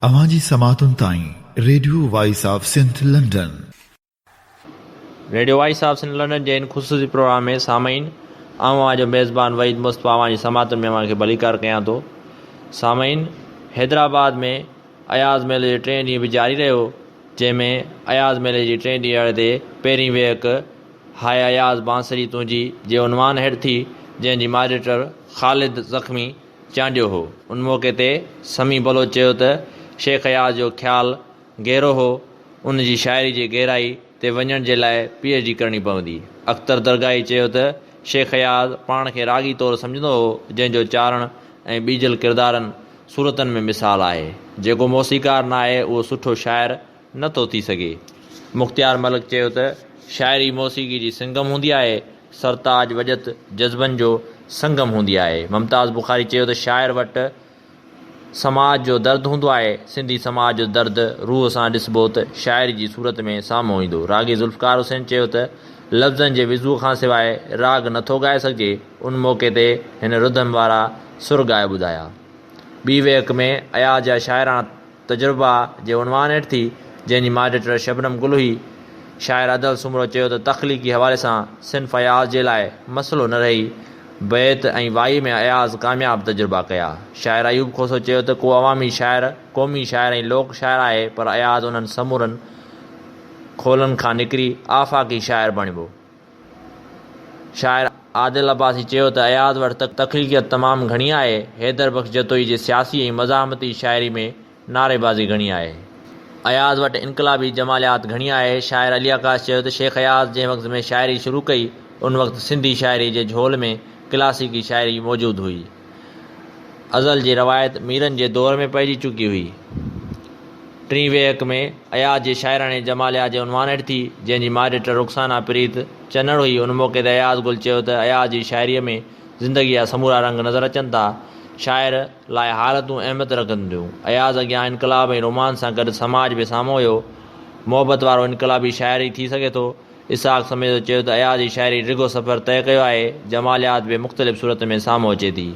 اوهان جي سماعتن تائين radio voice of Sindh London. Radio voice of Sindh London جي هن خصوصي پروگرام ۾ سامعين آئون اوهان جو ميزبان وحيد مصطفيٰ اوهان جي سماعتن ۾ اوهان کي ڀليڪار ڪيان ٿو. سامعين حيدرآباد ۾ اياز ميلي جو ٽئين ڏينهن به جاري رهيو جنهن ۾ اياز ميلي جي ٽئين ڏينهڙي تي پهرين ويهڪ هاء اياز بانسري تنهنجي جي عنوان هيٺ ٿي جنهن جي ماڊريٽر خالد زخمي چانڊيو هو. ان موقعي تي سميع بلوچ چيو ته شيخ اياز جو خيال گهرو هو، ان جي شاعري جي گهرائي تي وڃڻ جي لاء پي ايڇ ڊي ڪرڻي پوندي. اختر درگاهي چيو ته شيخ اياز پاڻ کي راڳي طور سمجهندو هو، جنهن جو چارڻ ۽ ٻيجل ڪردارن صورتن ۾ مثال آهي. جيڪو موسيقار ناهي اهو سٺو شاعر نه ٿو ٿي سگهي. مختيار ملڪ چيو ته شاعري موسيقي جي سنگم هوندي آهي، سرتاج وڄت جذبن جو سنگم هوندي آهي. ممتاز بخاري چيو ته شاعر وٽ سماج جو درد هوندو آهي، سنڌي سماج جو درد روح سان ڏسبو ته شاعري جي صورت ۾ سامهون ايندو. راڳي ذوالفقار حسين چيو ته لفظن جي وضوء کان سواء راڳ نه ٿو ڳائي سگهجي، ان موقعي تي هن رڌم وارا سر ڳائي ٻڌايا. ٻي ويهڪ ۾ اياز جا شاعراڻا تجربا جي عنوان هيٺ ٿي، جنهن جي ماڊريٽر شبنم گل هئي. شاعر ادل سومرو چيو ته تخليقي حوالي سان صنف اياز جي لاء مسئلو نه رهي، بيت ۽ وائي ۾ اياز ڪامياب تجربا ڪيا. شاعر ايوب کوسو چيو ته ڪو عوامي شاعر، قومي شاعر ۽ لوڪ شاعر آهي پر اياز انهن سمورن خولن کان نڪري آفاقي شاعر بڻبو. شاعر عادل عباسي چيو ته اياز وٽ تخليقيت تمام گهڻي آهي، حيدر بخش جتوئي جي سياسي ۽ مزاحمتي شاعري ۾ نعريبازي گهڻي آهي. اياز وٽ انقلابي جماليات گهڻي آهي. شاعر علي آڪاش چيو ته شيخ اياز جنهن وقت ۾ شاعري شروع ڪئي، ان وقت سنڌي شاعري جي جهول ۾ ڪلاسيڪي شاعري موجود هئي. ازل جي روايت ميرن جي دور ۾ پئجي چڪي هئي. ٽين ويهڪ ۾ اياز جي شاعراڻي جماليات جي عنوان هيٺ ٿي، جنهن جي ماڊريٽر رخسانه پريت چنڙ هئي. ان موقعي تي اياز گل چيو ته اياز جي شاعريء ۾ زندگيء جا سمورا رنگ نظر اچن ٿا. شاعر لاء حالتون اهميت رکن ٿيون. اياز اڳيان انقلاب ۽ رومانس سان گڏ سماج به سامهون هيو. محبت وارو انقلابي شاعر ئي ٿي سگهي ٿو. اسحاق سميجو چيو ته اياز جي شاعري ڊگهو سفر طئي ڪيو آهي، جماليات به مختلف صورت ۾ سامهون اچي ٿي.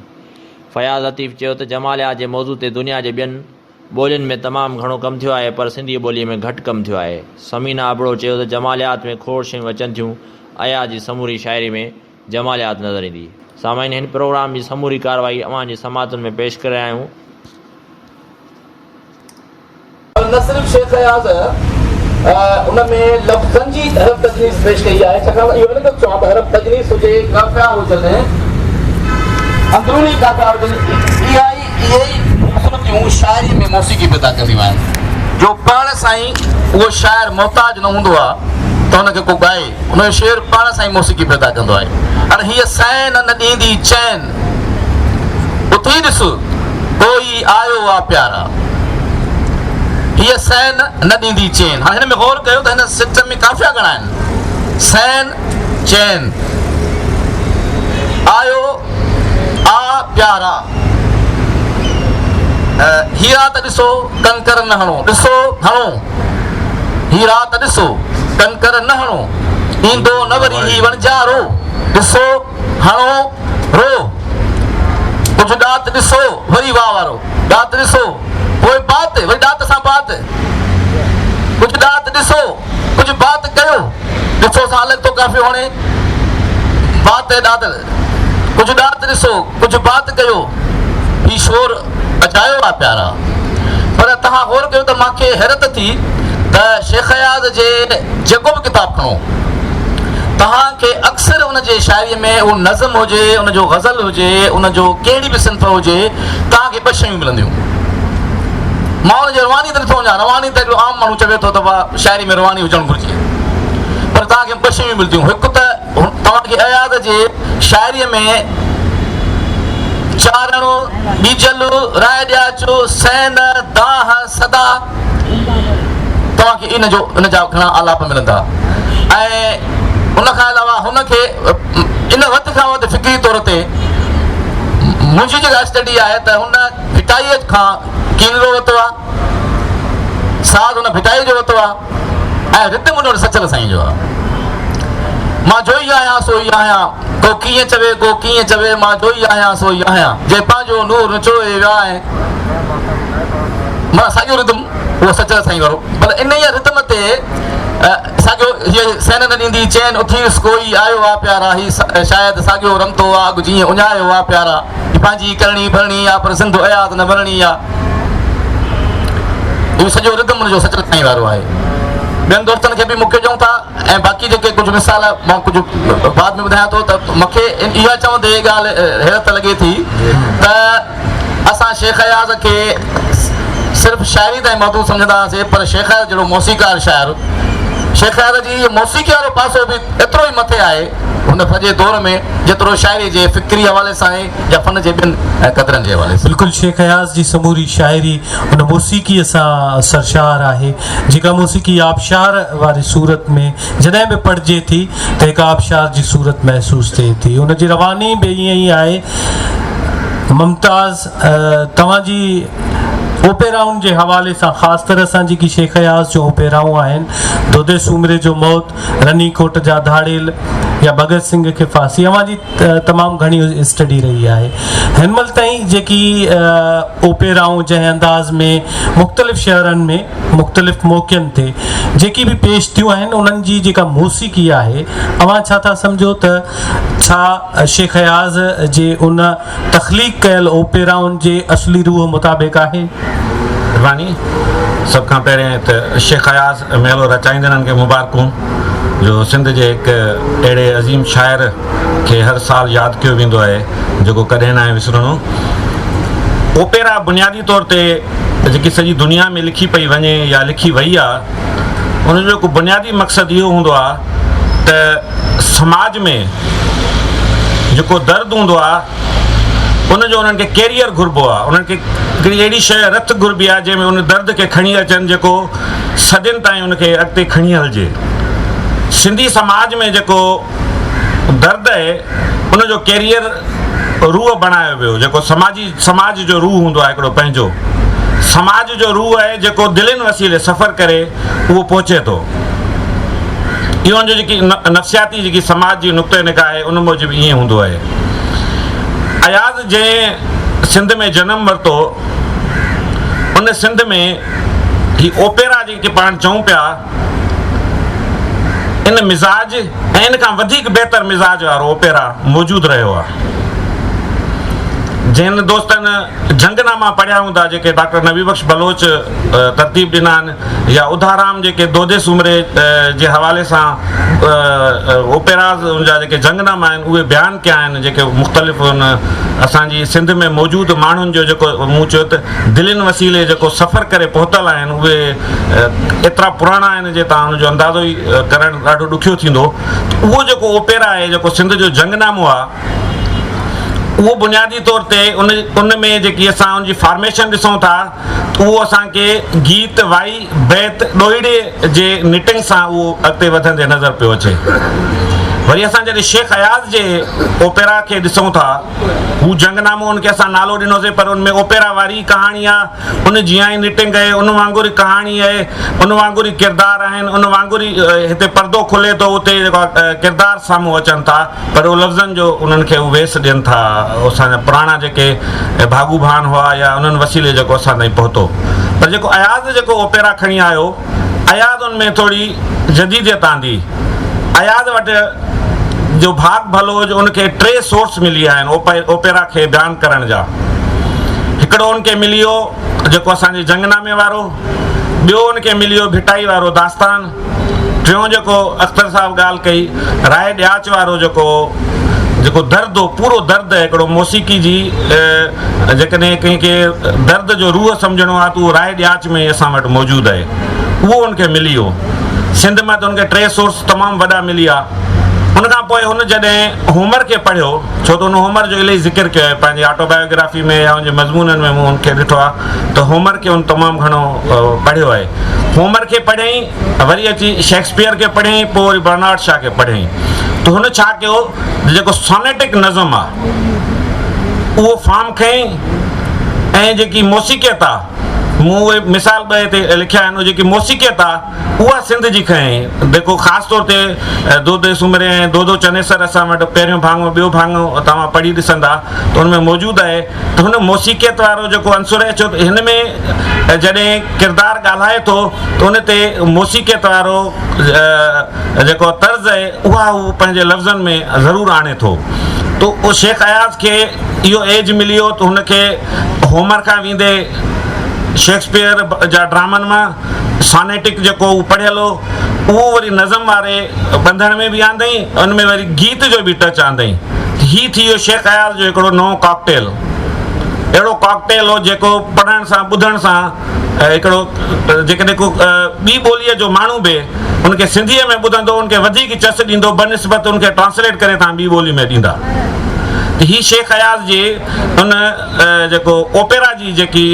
فياض لطيف چيو ته جماليات جي موضوع تي دنيا جي ٻين ٻولين ۾ تمام گهڻو ڪم ٿيو آهي پر سنڌي ٻوليء ۾ گهٽ ڪم ٿيو آهي. ثمينه ابڙو چيو ته جماليات ۾ کوڙ شيون اچن ٿيون، اياز جي سموري شاعري ۾ جماليات نظر ايندي. سامعين هن پروگرام جي سموري ڪارروائي اوهان جي سماعتن ۾ پيش ڪري رهيا آهيون. نه صرف شيخ اياز ان ۾ لفظن جي حرف تجنيس پيش ڪئي آهي، ڇاڪاڻ ته اهو ان ڪري چوان ته حرف تجنيس هجي، قافيا هجن، اندروني قافيا هجن، اها ئي اهي ئي خوبصورتيون شاعريء ۾ موسيقي پيدا ڪنديون آهن، جو پاڻ سان ئي اهو شاعر محتاج نه هوندو آهي ته ان کي ڪو ڳائي، ان جو شعر پاڻ سان ئي موسيقي پيدا ڪندو آهي. هاڻي هيء سين نه ڏيندي چين. اٿي ڏس ڪوئي آيو آ پيارا. هيء سين نه ڏيندي چين. هاڻي هن ۾ غور ڪيو ته هن سٽ ۾ قافيا گهڻا آهن. سين چين. آيو آ پيارا. هي رات ڏسو ڪنڪر نه هڻو. ڏسو هڻو. هي رات ڏسو ڪنڪر نه هڻو. ايندو نه وري هي وڻجارو. ڏسو. هڻو رو ڪجهه ڏات ڏسو وري واء وارو ڏات ڏسو پوء بات وري ڏات سان بات ڪجهه ڏات ڏسو ڪجهه بات ڪيو ڏسو سان الڳ ٿو قافيو هڻي بات ۽ ڏات ڪجهه ڏات ڏسو ڪجهه بات ڪيو هي شور اجايو آ پيارا پر توهان غور ڪيو ته مانکي حيرت ٿي ته شيخ اياز جي جيڪو به ڪتاب کڻو توهان کي اڪثر ان جي شاعريء ۾ اهو نظم هجي، ان جو غزل هجي، ان جو ڪهڙي به صنف هجي، توهان کي ٻه شيون ملنديون. مان ان جي رواني تي نٿو وڃان، رواني ته هڪڙو عام ماڻهو چوي ٿو ته واهه شاعري ۾ رواني هجڻ گهرجي. پر توهان کي ٻه شيون ملنديون، هڪ ته توهان کي اياز جي شاعريء ۾ چارڻ، ٻيجل، راء ڏياچ، سين، دانهن، صدا، توهان کي ان جو ان جا گهڻا آلاپ ملندا ۽ ان کان علاوه هن کي ان وڌ کان وڌ فڪري طور تي منهنجي جيڪا اسٽڊي آهي ته هن ڀٽائيء کان ڪينرو ورتو آهي، ساز هن ڀٽائيء جو ورتو آهي ۽ ردم هن وٽ سچل سائين جو آهي. مان جوئي آهيان سو ئي آهيان، ڪو ڪيئن چوي ڪو ڪيئن چوي، مان جوئي آهيان سو ئي آهيان، جي پنهنجو نور نچوئي ويا ۽. معنيٰ ساڳيو ردم اهو سچل سائين وارو پر انهيء ردم تي ساڳيو هيء سين نه ڏيندي چين اٿيس ڪوئي آيو آ پيارا هي شايد ساڳيو رمتو آ اڳ جيئن اڃايو آ پيارا هي پنهنجي ڪرڻي ڀرڻي آ پر سنڌ اياز نه مرڻي آ. اهو سڄو ردم ان جو سچل سائين وارو آهي. ٻين دوستن کي به موقعو ڏيون ٿا ۽ باقي جيڪي ڪجهه مثال مان ڪجهه بعد ۾ ٻڌايان ٿو ته مونکي اها چوندي ڳالهه حيرت لڳي ٿي ته اسان شيخ اياز کي صرف شاعري تائين محدود سمجهندا هئاسين پر شيخ اياز جهڙو موسيقار شاعر شيخ اياز جي موسيقي وارو پاسو به ايترو ئي مٿي آهي هن سڄي دور ۾ جيترو شاعري جي فڪري حوالي سان آهي يا فن جي ٻين قدرن جي حوالي سان. بلڪل شيخ اياز جي سموري شاعري ان موسيقيء سان سرشار آهي جيڪا موسيقي آبشار واري صورت ۾ جڏهن به پڙهجي ٿي ته هڪ آبشار جي صورت محسوس ٿئي ٿي ان جي رواني به ائين ئي آهي ممتاز توهان جي اوپيرائن جي حوالي سان خاص طرح سان جيڪي شيخ اياز جون اوپيرائون آهن دودي سومري جو موت رني ڪوٽ جا ڌاڙيل يا ڀڳت سنگهه کي ڦاسي اوهان جي تمام گهڻي اسٽڊي رهي آهي هن مهل تائين جيڪي اوپيرائون جنهن انداز ۾ مختلف شهرن ۾ مختلف موقعن تي جيڪي به پيش ٿيون آهن انهن جي جيڪا موسيقي آهي اوهان ڇا ٿا سمجهو ته ڇا شيخ اياز جي ان تخليق ڪيل اوپيرائن جي اصلي روح مطابق آهي؟ مھرباني سڀ کان پهرين ته شيخ اياز ميلو رچائيندڙن کي مبارڪون جو سنڌ جي هڪ اهڙي عظيم شاعر کي هر سال ياد ڪيو ويندو آهي جيڪو ڪڏهن ناهي وسرڻو. اوپيرا بنيادي طور تي جيڪي سڄي دنيا ۾ لکي پئي وڃي يا لکي وئي آهي ان جو هڪ بنيادي مقصد اهو هوندو آهي ته سماج ۾ جيڪو درد هوندو آهي ان جو انهن کي ڪيريئر گهربو آهي انهن کي هڪڙي اهڙي شيء رٿ گهربي آهي جنهن ۾ ان درد کي کڻي اچن جيڪو صدين تائين ان کي اڳتي کڻي هلجي. سنڌي سماج ۾ جيڪو درد اهي ان جو ڪيريئر روح بڻايو ويو جيڪو سماجي سماج جو روح هوندو آهي هڪڙو پنهنجو سماج جو روح اهي جيڪو دلين وسيلي سفر ڪري اهو پهچي ٿو اهو ان جو جيڪي نفسياتي جيڪي سماج جي نقطه نگاهه آهي ان موجب ائين هوندو آهي اياز جنهن سنڌ ۾ جنم ورتو ان سنڌ ۾ هي اوپيرا جيڪي پاڻ چئون پيا ان مزاج ۽ ان کان وڌيڪ بهتر مزاج وارو اوپيرا موجود رهيو آهي. جن دوستن جنگ ناما پڙهيا هوندا جيڪي ڊاڪٽر نبي بخش بلوچ ترتيب ڏنا آهن يا اڌارام جيڪي دودي سومري جي حوالي سان اوپيراز ان جا جيڪي جنگ ناما آهن اهي بيان ڪيا آهن جيڪي مختلف ان اسان جي سنڌ ۾ موجود ماڻهن جو جيڪو مون چيو ته دلين وسيلي جيڪو سفر ڪري پهتل آهن اهي ايترا پراڻا آهن جي تان ان جو اندازو ئي ڪرڻ ڏاڍو ڏکيو ٿيندو ته اهو جيڪو اوپيرا آهي جيڪو سنڌ جو جنگ نامو آهي اهو بنيادي طور تي ان ان ۾ جيڪي اسان ان جي فارميشن ڏسون ٿا ته اهو اسان کي گيت وائي بيت ڏوهيڙي جي نٽنگ سان اهو اڳتي وڌندي نظر پيو اچي وري اسان جڏهن شيخ اياز جي اوپيرا کي ڏسون ٿا هو جنگ نامو ان کي اسان نالو ڏنوسين پر ان ۾ اوپيرا واري ئي ڪهاڻي آ، ان جيان ئي نٽنگ اهي، ان وانگر ئي ڪهاڻي اهي، ان وانگر ئي ڪردار آهن، ان وانگر ئي هتي پردو کلي ٿو اتي جيڪو آ ڪردار سامهون اچن ٿا پر اهو لفظن جو انهن کي هو ويس ڏين ٿا اسان جا پراڻا جيڪي ڀاڳو ڀان هئا يا انهن وسيلي جيڪو اسان تائين پهتو پر جيڪو اياز جيڪو اوپيرا کڻي آيو اياز ان ۾ ٿوري جديديت آندي. اياز وٽ جو ڀاڳ ڀلو جو ان کي ٽي سورس ملي ويا آهن اوپيرا کي بيان ڪرڻ جا. هڪڙو ان کي ملي ويو جيڪو اسان جي جنگ نامي وارو، ٻيو ان کي ملي ويو ڀٽائي وارو داستان، ٽيون جيڪو اختر صاحب ڳالهه ڪئي راء ڏياچ وارو جيڪو جيڪو درد هو پورو درد هڪڙو موسيقي جي جيڪڏهن ڪنهن کي درد جو روح سمجهڻو آهي ته اهو راء ڏياچ ۾ اسان وٽ موجود آهي اهو ان کي ملي ويو سنڌ مان ته ان کي ٽي سورس تمام وڏا ملي ويا ان کان پوء هن جڏهن هومر کي پڙهيو ڇو ته هن هومر جو الاهي ذڪر ڪيو آهي پنهنجي آٽو بايوگرافي ۾ يا ان جي مضمونن ۾ مون ان کي ڏٺو آهي ته هومر کي هن تمام گهڻو پڙهيو آهي هومر کي پڙهيائين وري اچي شيڪسپيئر کي پڙهيائين پوء وري برنارڊ شا کي پڙهيائين ته هن ڇا ڪيو جيڪو سونيٽڪ نظم آهي اهو فارم کنئي ۽ جيڪي موسيقيت آهي مون اهي مثال ٻه هتي لکيا آهن، جيڪي موسيقيت آ اها سنڌ جي کنئي، جيڪو خاص طور تي دودي سومري ۽ دودو چنيسر اسان وٽ پهريون ڀاڱو ٻيو ڀاڱو توهان پڙهي ڏسندا ته ان ۾ موجود آهي ته هن موسيقيت وارو جيڪو عنصر آهي ڇو ته هن ۾ جڏهن ڪردار ڳالهائي ٿو ته ان تي موسيقيت وارو جيڪو طرز آهي اها هو پنهنجي لفظن ۾ ضرور آڻي ٿو ته اهو شيخ اياز کي اهو ايج ملي ويو ته هن کي هومر کان ويندي شيڪسپيئر جا ڊرامن مان سانيٽڪ جيڪو هو پڙهيل هو اهو وري نظم واري ٻنڌڻ ۾ به آندائين ان ۾ وري گيت جو به ٽچ آندائين هي ٿي ويو شيخ اياز جو هڪڙو نئون ڪاڪٽيل اهڙو ڪاڪٽيل هو جيڪو پڙهڻ سان ٻڌڻ سان هڪڙو جيڪڏهن ڪو ٻي ٻوليء جو ماڻهو به ان کي سنڌيء ۾ ٻڌندو ان کي وڌيڪ چس ڏيندو بنسبت ان کي ٽرانسليٽ ڪري توهان ٻي ٻولي ۾ ڏيندا ته هي شيخ اياز جي ان جيڪو اوپيرا جي جيڪي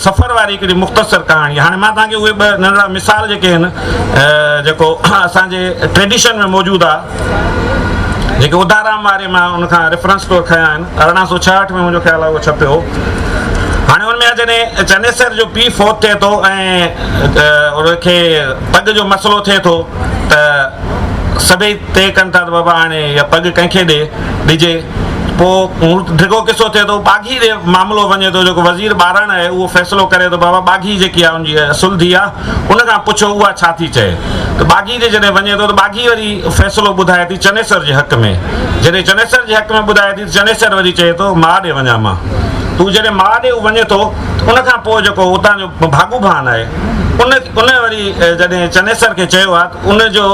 سفر واري هڪڙي مختصر ڪهاڻي هاڻي مان توهان کي اهي ٻه ننڍڙا مثال جيڪي آهن جيڪو اسان جي ٽريڊيشن ۾ موجود آهي جيڪي اڌارام واري مان ان کان ريفرنس طور کنيا آهن 1866 ۾ منهنجو خيال آهي اهو ڇپيو هو هاڻي ان ۾ جڏهن چنيسر جو پيء فوت ٿئي ٿو ۽ ان کي پڳ جو مسئلو ٿئي ٿو ته سڀئي طئي ڪن ٿا ته بابا هاڻي اها پڳ ڪنهن کي ڏي ڏجي پوء ڊگهو قصو ٿئي ٿو ٻاگهي ڏي معاملو وڃي ٿو جيڪو وزير ٻارڻ آهي اهو فيصلو ڪري ٿو بابا ٻاگهي جيڪي آهي ان جي اصل ڌيء آهي ان کان پڇو اها ڇا ٿي چئي ته ٻاگهي ڏي جڏهن وڃي ٿو ته ٻاگهي وري فيصلو ٻڌائي ٿي چنيسر جي حق ۾ جڏهن چنيسر جي حق ۾ ٻڌائي ٿي ته چنيسر وري چئي ٿو ماء ڏي وڃان مان ته جڏهن ماء ڏي وڃي ٿو ته ان کان پوء جيڪو اتان جو ڀاڳو ڀان آهي ان ان وري جڏهن چنيسر کي چيو آهي ته ان جو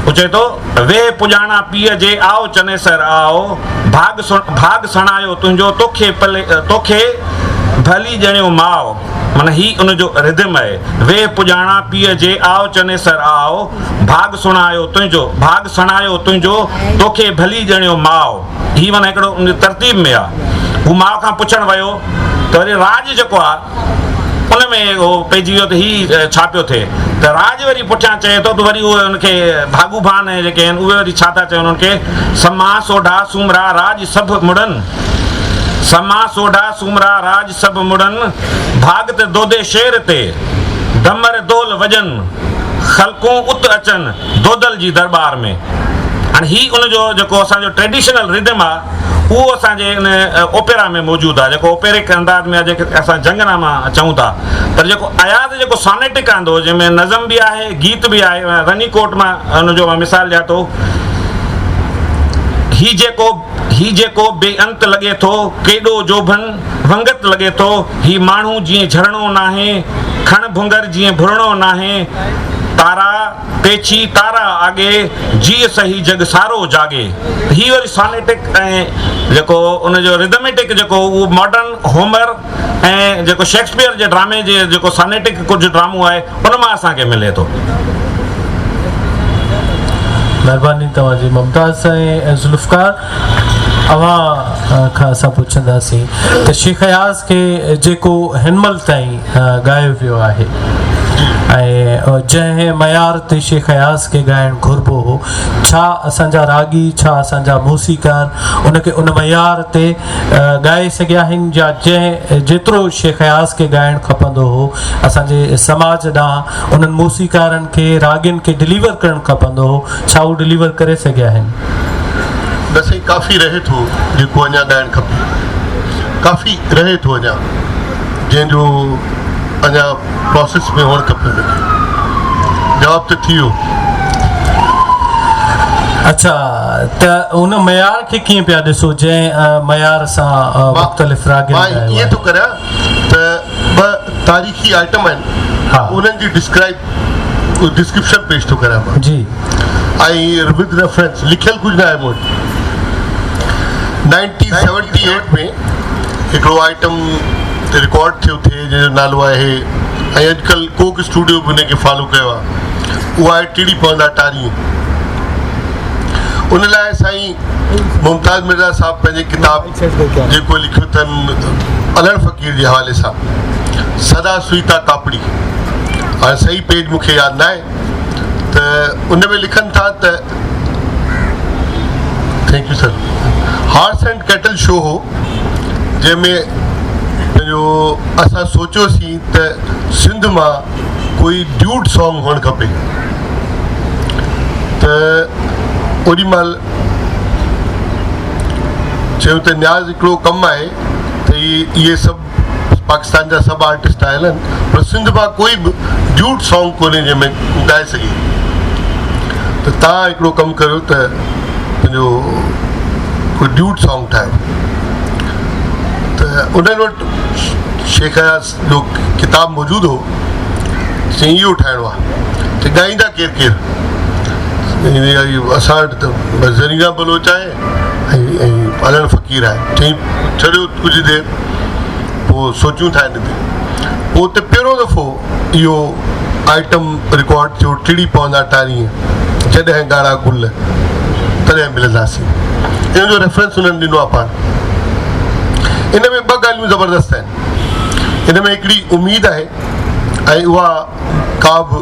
هو چئي ٿو ويهه پڄاڻا پيء جي آء چنيسر آء ڀاڳ ڀاڳ سڻايو تنهنجو توکي پلي توکي ڀلي ڄڻيو ماء معنيٰ هي ان جو ردم آهي. ويهه پڄاڻا پيء جي، آء چنيسر آء، ڀاڳ سڻايو تنهنجو، ڀاڳ سڻايو تنهنجو، توکي ڀلي ڄڻيو ماء. هي معنيٰ هڪڙو ان جي ترتيب ۾ آ. هو ماء کان پڇڻ ويو ته وري راڄ جيڪو آ ان ۾ هو پئجي ويو ته هي ڇا پيو ٿئي ته راڄ وري پٺيان چئي ٿو ته وري اهي ان کي ڀاڳو ڀان جيڪي آهن اهي وري ڇا ٿا چون ان کي سما سوڍا سومرا راڄ سڀ مڙن سما سوڍا سومرا راڄ سڀ مڙن، ڀاڳ ته دودي شير تي، دمر دهل وڄن، خلقون ات اچن، دودل جي درٻار ۾. هاڻي هي ان جو جيڪو اسان جو ٽريڊيشنل ردم آ اهو اسان جي ان اوپيرا ۾ موجود آ جيڪو اوپيرڪ انداز ۾ آ جنهن کي اسان جنگ ناما چئون ٿا پر جيڪو اياز جيڪو سانيٽڪ آندو جنهن ۾ نظم به آهي گيت به آهي رني ڪوٽ مان ان جو مان مثال ڏيان ٿو هي جيڪو هي جيڪو بي انت لڳي ٿو، ڪيڏو جوڀن ونگت لڳي ٿو، هي ماڻهو جيئن جهرڻو ناهي، کڻ ڀونگر جيئن ڀرڻو ناهي، تارا پيڇي تارا آڳي، جيء سهي جڳ سارو جاڳي. ته هي وري سانيٽڪ ۽ جيڪو ان جو رڌميٽڪ جيڪو اهو ماڊرن هومر ۽ جيڪو شيڪسپيئر جي ڊرامي جي جيڪو سانيٽڪ ڪجهه ڊرامو آهي ان مان اسان کي ملي ٿو. مھرباني توھان جي ممتاز ۽ ذوالفقار اوھان کان اسان پڇنداسين ته شيخ اياز کي جيڪو ھن مھل تائين ڳايو ويو آھي ۽ جنھن معيار تي شيخ اياز کي ڳائڻ گھربو ھو ڇا اسان جا راڳي ڇا اسان جا موسيقار ان کي ان معيار تي ڳائي سگهيا آهن يا جنهن جيترو شيخ اياز کي ڳائڻ کپندو هو اسان جي سماج ڏانهن انهن موسيقارن کي راڳين کي ڊليور ڪرڻ کپندو هو ڇا هو ڊليور ڪري سگهيا آهن؟ نه سائين ڪافي رهي ٿو جيڪو اڃا ڳائڻ کپي ڪافي رهي ٿو اڃا جنهن جو اڃا پراسيس ۾ هئڻ کپي ان کي جواب ته ٿي ويو. اڇا ته ان معيار کي ڪيئن پيا ڏسو جنهن معيار سان مختلف راڳين مان ڳايو ائين آهي. ٿو ڪريان ته ٻه تاريخي آئٽم آهن انهن جي ڊسڪرائب ڊسڪرپشن پيش ٿو ڪريان مان جي ۽ ود ريفرنس لکيل ڪجهه نه آهي مون وٽ 1978 ۾ هڪڙو آئٽم رڪارڊ ٿيو ٿئي جنهن جو نالو آهي ۽ اڄڪلهه ڪوڪ اسٽوڊيو به ان کي فالو ڪيو آهي اهو آهي ٽڙي پوندا ٽاريون ان لاء سائين ممتاز مرزا صاحب پنهنجي ڪتاب جيڪو لکيو اٿن علڻ فقير جي حوالي سان سدا سوئتا ڪاپڙي هاڻي صحيح پيج مون کي ياد ناهي ته ان ۾ لکن ٿا ته thank you sir horse and cattle show هو جنهن ۾ پنهنجو پنهنجو اسان سوچيوسين ته سنڌ مان ڪوئي ڊيوٽ سانگ هئڻ کپي ته اوڏي مهل چيو ته نياز هڪڙو ڪم آهي ته اهي سڀ پاڪستان جا سڀ آرٽسٽ آيل آهن پر سنڌ مان ڪوئي به ڊيوٽ سانگ ڪونهي جنهن ۾ ڳائي سگهي ته تان هڪڙو ڪم ڪريو ته پنهنجو ڪوئي ڊيوٽ سانگ ٺاهيو ته انهن وٽ شيخ اياز جو ڪتاب موجود هو چيائين اهو ٺاهڻو آهي ته ڳائيندا ڪير ڪير اسان وٽ ته بس زرينا بلوچ آهي ۽ ۽ علڻ فقير آهي چيائين ڇڏيو ڪجهه دير پوء سوچون ٿا ان تي پوء اتي پهريون دفعو اهو آئٽم رڪارڊ ٿيو ٽڙي پوندا ٽاريء جڏهن ڳاڙها گل تڏهن ملنداسين ان جو ريفرنس انهن ڏنو آهي پاڻ ان ۾ ٻه ڳالهيون زبردست آهن ان ۾ هڪڙي اميد آهي ۽ اها ڪا به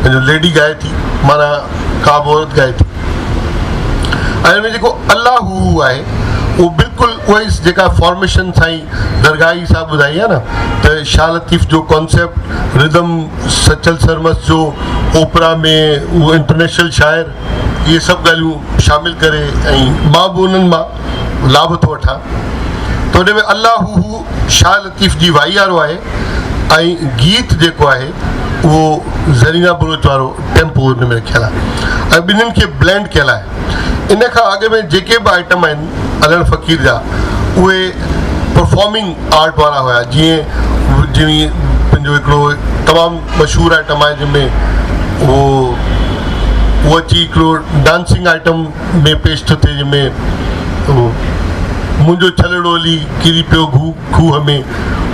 پنهنجو ليڊي ڳائي ٿي معنيٰ ڪا به عورت ڳائي ٿي ۽ ان ۾ جيڪو الله هو هو آهي اهو بلڪل اها ئي جيڪا فارميشن سائين درگاهي صاحب ٻڌائي آهي نه ته شاهه لطيف جو ڪانسيپٽ ردم سچل سرمست جو اوپرا ۾ اهو انٽرنيشنل شاعر اهي سڀ ڳالهيون شامل ڪري ۽ مان به انهن مان لاڀ ٿو وٺان ته ان ۾ الله هو هو شاهه لطيف جي وائي وارو آهي ۽ گيت جيڪو آهي اهو زرينا بلوچ وارو ٽيمپو ان ۾ رکيل آهي ۽ ٻنهين کي بلينڊ ڪيل آهي ان کان اڳ ۾ جيڪي به آئٽم آهن علڻ فقير جا اهي پرفارمنگ آرٽ وارا هيا جيئن جيئن پنهنجو هڪڙو تمام مشهور آئٽم آهي جنهن ۾ اهو اهو اچي هڪڙو ڊانسنگ آئٽم ۾ پيش ٿو ٿئي جنهن ۾ اهو منهنجو ڇلڙو علي ڪري پيو گهو کوهه ۾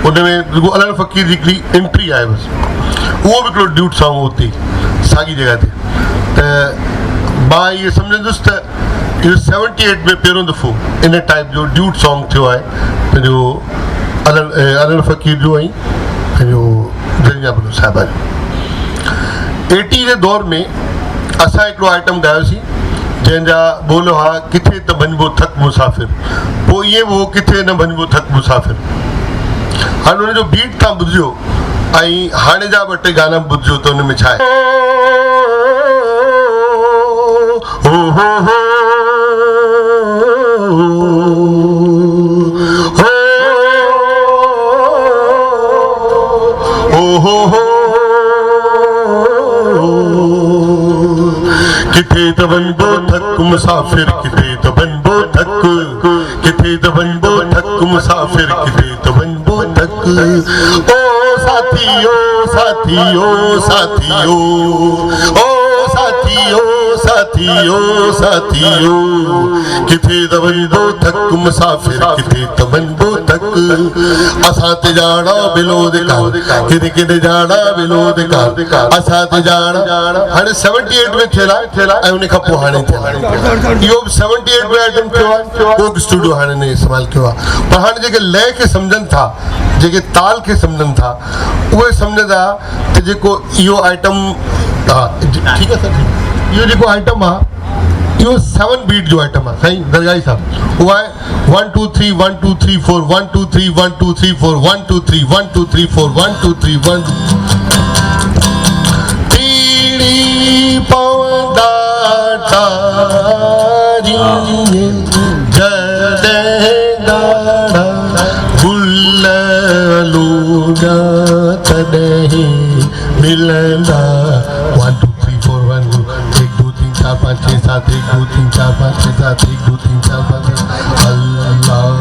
ان ۾ رڳو علڻ فقير جي هڪڙي انٽري آهي بس اهو به هڪڙو ڊيوٽ سانگ هو اتي ساڳي جڳهه تي ته مان اهو سمجهندس ته اهو سيونٽي ايٽ ۾ پهريون دفعو ان ٽائپ جو ڊيوٽ سانگ ٿيو آهي پنهنجو علڻ علڻ فقير جو ۽ پنهنجو زرينا بلوچ صاحبه جو ايٽي جي دور ۾ اسان هڪڙو آئٽم ڳايوسين جنهن جا ٻول هئا ڪٿي ته ڀڃبو ٿڪ مسافر پوء ائين به هو ڪٿي نه ڀڃبو ٿڪ مسافر هاڻي ان جو بيٽ تان ٻڌجو ۽ هاڻي جا ٻه ٽي گانا به ٻڌجو ته ان ۾ ڇا آهي. ڪٿي ته وڃبو ٿڪ مسافر ڪٿي ته وڃبو ٿڪ ڪٿي ته وڃبو ٿڪ مسافر ڪٿي ته وڃبو ٿڪ او ساٿي او ساٿي او ساٿي او او ساٿي او ساٿي او ساٿي او ڪٿي ته وڃبو ٿڪ مسافر ڪٿي ته وڃبو ٿڪ اسان تي ڄاڻا بلو دڪار ڪٿي ڪٿي ڄاڻا بلو دڪار اسان تي ڄاڻا هاڻي 78 ۾ ٿيل آهي ۽ ان کان پوء هاڻي ٿيل آهي اهو به 78 ۾ آئٽم ٿيو آهي ڪوڪ اسٽوڊيو هاڻي نه استعمال ڪيو آهي پر هاڻي جيڪي لئه کي سمجهن ٿا جيڪي تال کي سمجهن ٿا اهي سمجهندا ته جيڪو اهو آئٽم ها ٺيڪ آهي سر اهو جيڪو آئٽم آهي اهو سيون بيٽ جو آئٽم آهي سائين درگاهي صاحب اهو آهي one two three one two three four one two three one two three four one two three one two three four one two three one ٽيڙي پوندا ٽاري جڏهن ڳاڙها گل لوڏا تڏهن ملندا one two three four one two هڪ دو تين چار پانچ ڇهه سات هڪ دو تين چار پانچ ڇهه سات هڪ دو تين چار پانچ الله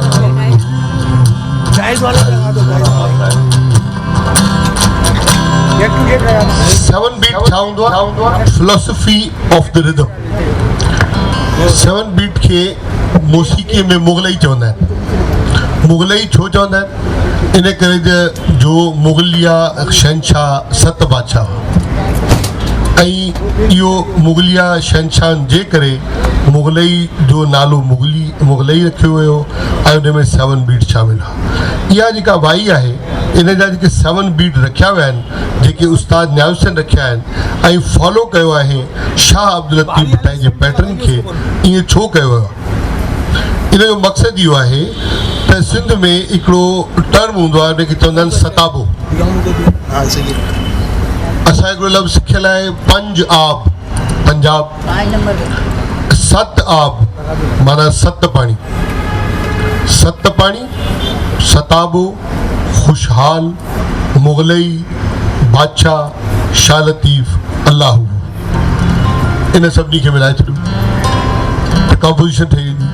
سيون بيٽ ڇا هوندو آهي philosophy of the rhythm seven beat کي موسيقي ۾ مغلئي چوندا آهن مغلئي ڇو چوندا آهن ان ڪري جو مغليه شهنشاهه ست بادشاهه هئا ۽ اهو مغليه شهنشاهن جي ڪري مغلئي جو نالو مغلي مغلئي رکيو ويو ۽ ان ۾ سيون بيٽ شامل هئا اها جيڪا وائي آهي ان جا جيڪي سيون بيٽ رکيا ويا آهن جيڪي استاد نياز حسين رکيا آهن ۽ فالو ڪيو آهي شاهه عبداللطيف ڀٽائي جي پيٽرن کي ائين ڇو ڪيو ويو آهي ان جو مقصد اهو آهي ته سنڌ ۾ هڪڙو ٽرم هوندو آهي ان کي چوندا آهن ستابو. اسان هڪڙو لفظ سکيل آهي پنج آب، پنجاب، ست آب معنيٰ ست پاڻي، ست پاڻي، ستابو، خوشحال، مغلئي، بادشاهه، شاهه لطيف، الله هو. ان سڀني کي ملائي ڇڏيو ته ڪمپوزيشن ٺهي ويندي.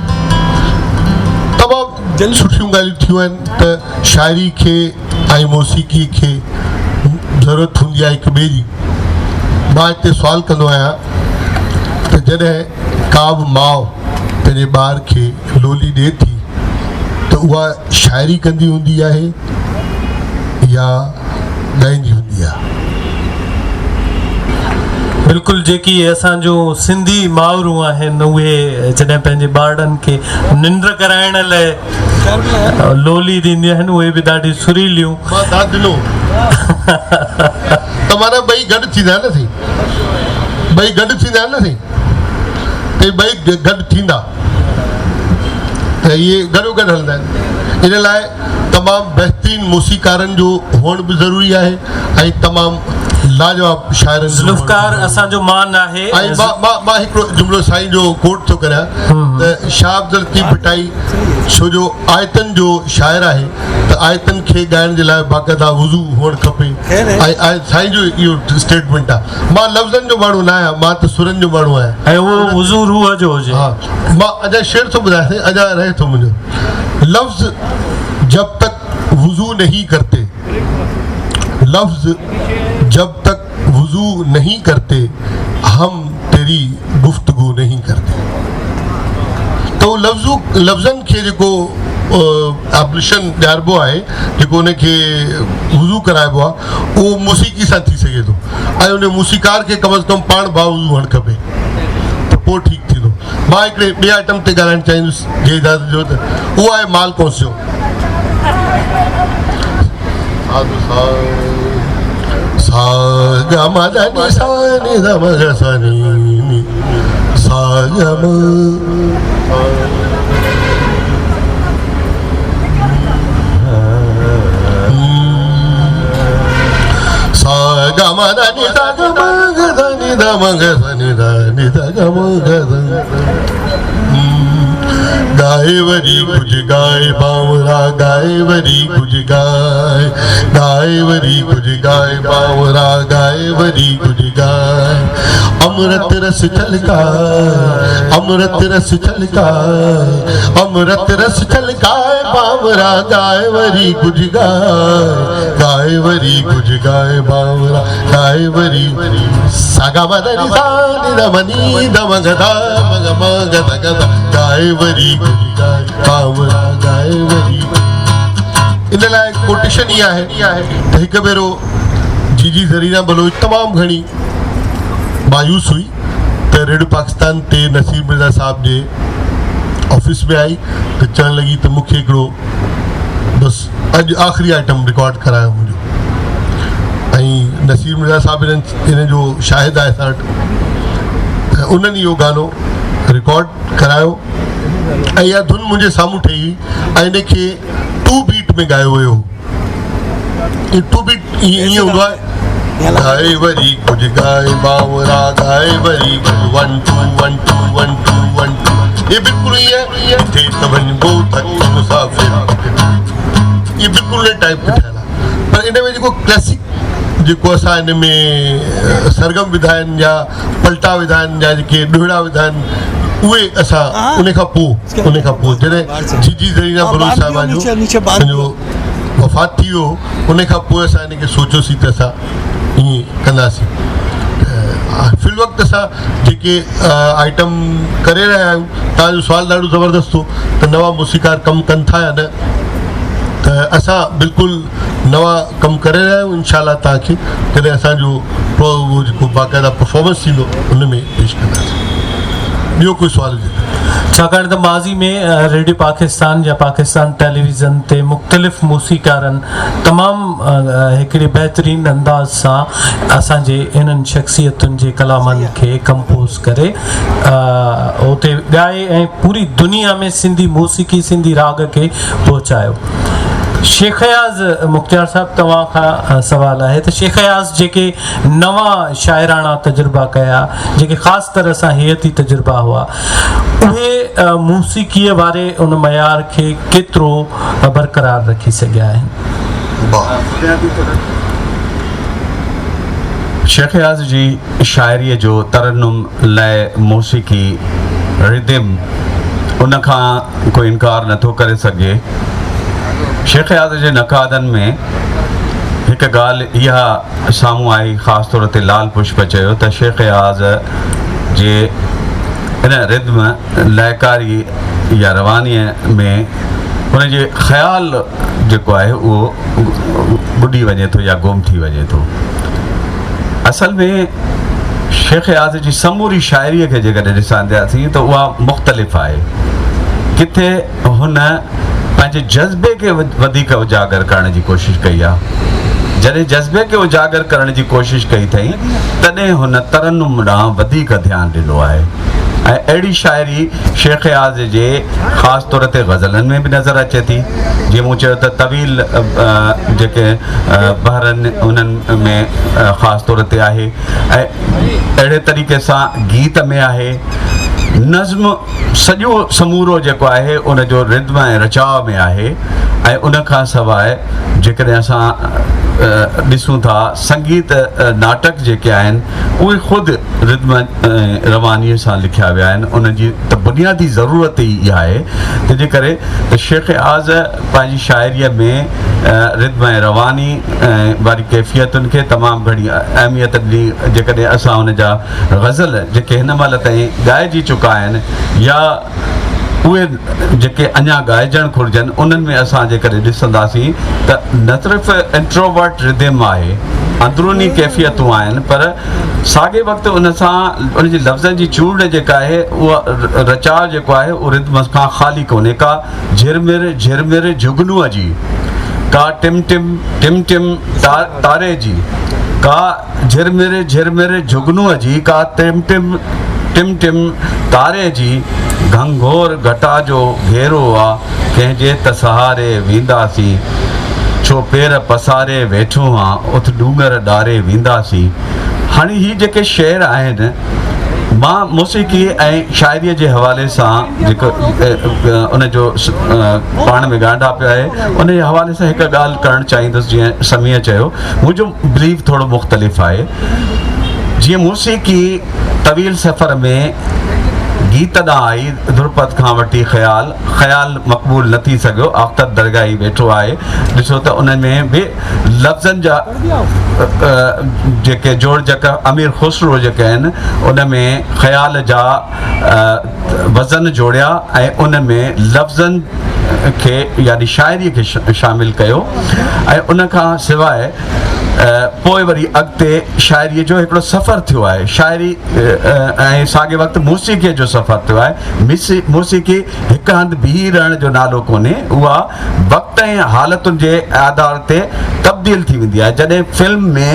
تمام سٺيون ڳالهيون ٿيون آهن ته شاعري کي ۽ موسيقي کي ضرورت هوندي آهي هڪ ٻئي جي. مان هتي سوال ڪندو آهيان ته جڏهن ڪا به ماء پنهنجي ٻار کي لولي ڏئي ٿي ته اها شاعري ڪندي هوندي آهي يا ڳائيندي هوندي آهي؟ بلڪل جيڪي اسان جون سنڌي مائرون آهن اهي جڏهن پنهنجي ٻارڙن کي ننڊ ڪرائڻ لاء لولي ڏينديون آهن اهي به ڏاڍي سريليون. مان داد ڏنو ته معنيٰ ٻئي گڏ ٿيندا آهن نه سائين ٻئي گڏ ٿيندا آهن نه سائين ته ٻئي گڏ ٿيندا ته اهي گڏو گڏ هلندا آهن ان لاء تمام بهترين موسيقارن جو هئڻ به ضروري آهي ۽ تمام لاجواب شاعرن جو ذوالفقار اسان جو مان آهي. ۽ مان مان مان هڪڙو جملو سائين جو ڪوٽ ٿو ڪريان ته شاهه عبداللطيف ڀٽائي ڇو جو آيتن جو شاعر آهي ته آيتن کي ڳائڻ جي لاء باقاعده وضو هئڻ کپي ۽ سائين جو اهو اسٽيٽمينٽ آهي مان لفظن جو ماڻهو نه آهيان مان ته سرن جو ماڻهو آهيان. ۽ اهو وضو روح جو هجي. ها مان اڃا شعر ٿو ٻڌايان سائين اڃا رهي ٿو منهنجو لفظ جب تڪ وضو نهين ڪرتي لفظ جب تڪ وضو نهين ڪرتي هم تيري گفتگو نهين ڪرتي ته اهو لفظ لفظن کي جيڪو آبليشن ڏياربو آهي جيڪو ان کي وضو ڪرائبو آهي اهو موسيقي سان ٿي سگهي ٿو ۽ ان موسيقار کي ڪم از ڪم پاڻ باوضو هئڻ کپي ته پوء ٺيڪ ٿيندو. مان هڪڙي ٻئي آئٽم تي ڳالهائڻ چاهيندس جي اجازت ڏيو ته اهو آهي مال ڪونس جو سا گا ما ڌا ني سا ني ڌا ما گا سا ني ني سا گا ما سا گا ما ڌا ني سا گا ما گا ڌا ني ڌا ما گا سا ني ڌا ني ڌا گا ما گا ڌا ڳائي وري ڪجهه ڳائي بانورا ڳائي وري ڪجهه ڳائي ڳائي وري ڪجهه ڳائي بانورا ڳائي وري ڪجهه ڳائي امرت رس ڇلڪائي امرت رس ڇلڪائي امرت رس ڇلڪائي بانورا ڳائي وري ڪجهه ڳائي ڳائي وري ڪجهه ڳائي بانورا ڳائي وري سا گا ما ڌا ني سا ني ڌا ما ني ڌا ما گا ڌا ما گا ما گا ڌا گا ڌا ڳائي وري ڪجهه ڳائي بانورا ڳائي وري ان لاء ڪوٽيشن اها آهي ته هڪ ڀيرو جي جي زرينا بلوچ تمام گهڻي مايوس هئي ته ريڊيو پاڪستان تي نصير مرزا صاحب جي آفيس ۾ آئي ته چوڻ لڳي ته مون کي هڪڙو بس اڄ آخري آئٽم رڪارڊ ڪرايو منهنجو ۽ نصير مرزا صاحب انهن ان جو شاهد آهي اسان وٽ ته انهن اهو گانو رڪارڊ ڪرايو ۽ اها ڌن منهنجي سامهون ٺهي هئي ۽ ان کي ٽو بيٽ ۾ ڳايو ويو هو هي ٽو بيٽ ائين هوندو آهي ڳائي وري ڪجهه ڳائي بانورا ڳائي وري ڪجهه one two one two one two one two هي بلڪل ائين آهي ڪٿي ته وڃبو ٿڪ مسافر هي بلڪل ان ٽائپ تي ٺهيل آهي پر ان ۾ جيڪو ڪلاسڪ جيڪو اسان ان ۾ سرگم وڌا آهن يا پلٽا وڌا آهن يا جيڪي ڏوهيڙا وڌا آهن اهي اسان ان کان پوء ان کان پوء جڏهن جي جي زرينا بلوچ صاحبه جو پنهنجو وفات ٿي ويو ان کان پوء اسان ان کي سوچيوسين ته اسان ائين ڪنداسين ته في الوقت اسان جيڪي آئٽم ڪري رهيا آهيون توهان جو سوال ڏاڍو زبردست هو ته نوان موسيقار ڪم ڪن ٿا يا نه ته اسان بلڪل نوان ڪم ڪري رهيا آهيون انشاء الله توهان کي جڏهن اسان جو جيڪو باقاعده پرفارمنس ٿيندو ان ۾ پيش ڪنداسين ٻيو ڪوئي سوال هجي ته. ڇاڪاڻ ته ماضي ۾ ريڊيو پاڪستان يا پاڪستان ٽيليويزن تي مختلف موسيقارن تمام هڪڙي بهترين انداز سان اسان جي انهن شخصيتن جي ڪلامن کي ڪمپوز ڪري اتي ڳائي ۽ پوري دنيا ۾ سنڌي موسيقي سنڌي راڳ کي پهچايو. شيخ اياز مختيار صاحب توهان کان سوال آهي ته شيخ اياز جيڪي نوان شاعراڻا تجربا ڪيا جيڪي خاص طرح سان هيئتي تجربا هئا اهي موسيقيء واري ان معيار کي ڪيترو برقرار رکي سگهيا آهن؟ شيخ اياز جي شاعريء جو ترنم، لئه، موسيقي، Rhythm، ان کان ڪو انڪار نه ٿو ڪري سگهجي. شيخ اياز جي نقادن ۾ هڪ ڳالهه اها سامهون آئي خاص طور تي لال پشپ چيو ته شيخ اياز جي ان ردم، لئڪاري يا روانيء ۾ ان جي خيال جيڪو آهي اهو ٻڏي وڃي ٿو يا گم ٿي وڃي ٿو. اصل ۾ شيخ اياز جي سموري شاعريء کي جيڪڏهن ڏسنداسين ته اها مختلف آهي. ڪٿي هن پنهنجي جذبي کي وڌيڪ اجاگر ڪرڻ جي ڪوشش ڪئي آهي. جڏهن جذبي کي اجاگر ڪرڻ جي ڪوشش ڪئي اٿئين، تڏهن هن ترنم ڏانهن وڌيڪ ڌيان ڏنو آهي ۽ اهڙي شاعري شيخ اياز جي خاص طور تي غزلن ۾ به نظر اچي ٿي. جيئن مون چيو ته طويل جيڪي بحرن انهن ۾ خاص طور تي آهي ۽ اهڙي طريقي سان گيت ۾ آهي. نظم سڄو سمورو جيڪو آهي ان جو ردم ۽ رچاء ۾ آهي ۽ ان کان سواء جيڪڏهن اسان ڏسون ٿا سنگيت ناٽڪ جيڪي آهن اهي خود ردم ۽ روانيء سان لکيا ويا آهن انهن جي ته بنيادي ضرورت ئي اها آهي تنهنجي ڪري ته شيخ اياز پنهنجي شاعريء ۾ ردم ۽ رواني واري ڪيفيتن کي تمام گهڻي اهميت ڏني جيڪڏهن اسان ان جا غزل جيڪي هن مهل تائين ڳائجي چڪا آهن يا اهي جيڪي اڃا ڳائجڻ گهرجن انهن ۾ اسان جيڪڏهن ڏسنداسين ته نه صرف انٽروورٽ ردم آهي اندروني ڪيفيتون آهن پر ساڳئي وقت ان سان ان جي لفظن جي چونڊ جيڪا آهي اها رچاء جيڪو آهي اهو ردم کان خالي ڪونهي ڪا جهرمر جهرمر جهگنوء جي ڪا ٽم ٽم ٽم ٽم تاري جي ڪا جهرمر جهرمر جهگنوء جي ڪا ٽم ٽم ٽم ٽم تاري جي گهنگهور گهٽا جو گهيرو آ ڪنهن جي ته سهاري وينداسين ڇو پير پساري ويٺو آن اٿ ڏونگر ڏاري وينداسين هاڻي هي جيڪي شعر آهن مان موسيقي ۽ شاعريء جي حوالي سان جيڪو ان جو پاڻ ۾ ڳانڍاپيو آهي ان جي حوالي سان هڪ ڳالهه ڪرڻ چاهيندس جيئن سميع چيو منهنجو بليف ٿورو مختلف آهي. جيئن موسيقي طويل سفر ۾ گيت ڏانهن آئي، ڌرپد کان وٺي خيال، خيال مقبول نه ٿي سگهيو، اختر درگاهي ويٺو آهي، ڏسو ته ان ۾ به لفظن جا جيڪي جوڙجڪ امير خسرو جيڪي آهن ان ۾ خيال جا وزن جوڙيا ۽ ان ۾ لفظن کي يعني شاعريء کي شامل ڪيو ۽ ان کان سواء پوء وري اڳتي شاعريء جو هڪڙو سفر ٿيو آهي شاعري ۽ ساڳئي وقت موسيقيء جو سفر ٿيو آهي موسيقي هڪ هنڌ بيهي رهڻ جو نالو ڪونهي اها وقت ۽ حالتن جي آڌار تي تبديل ٿي ويندي آهي جڏهن فلم ۾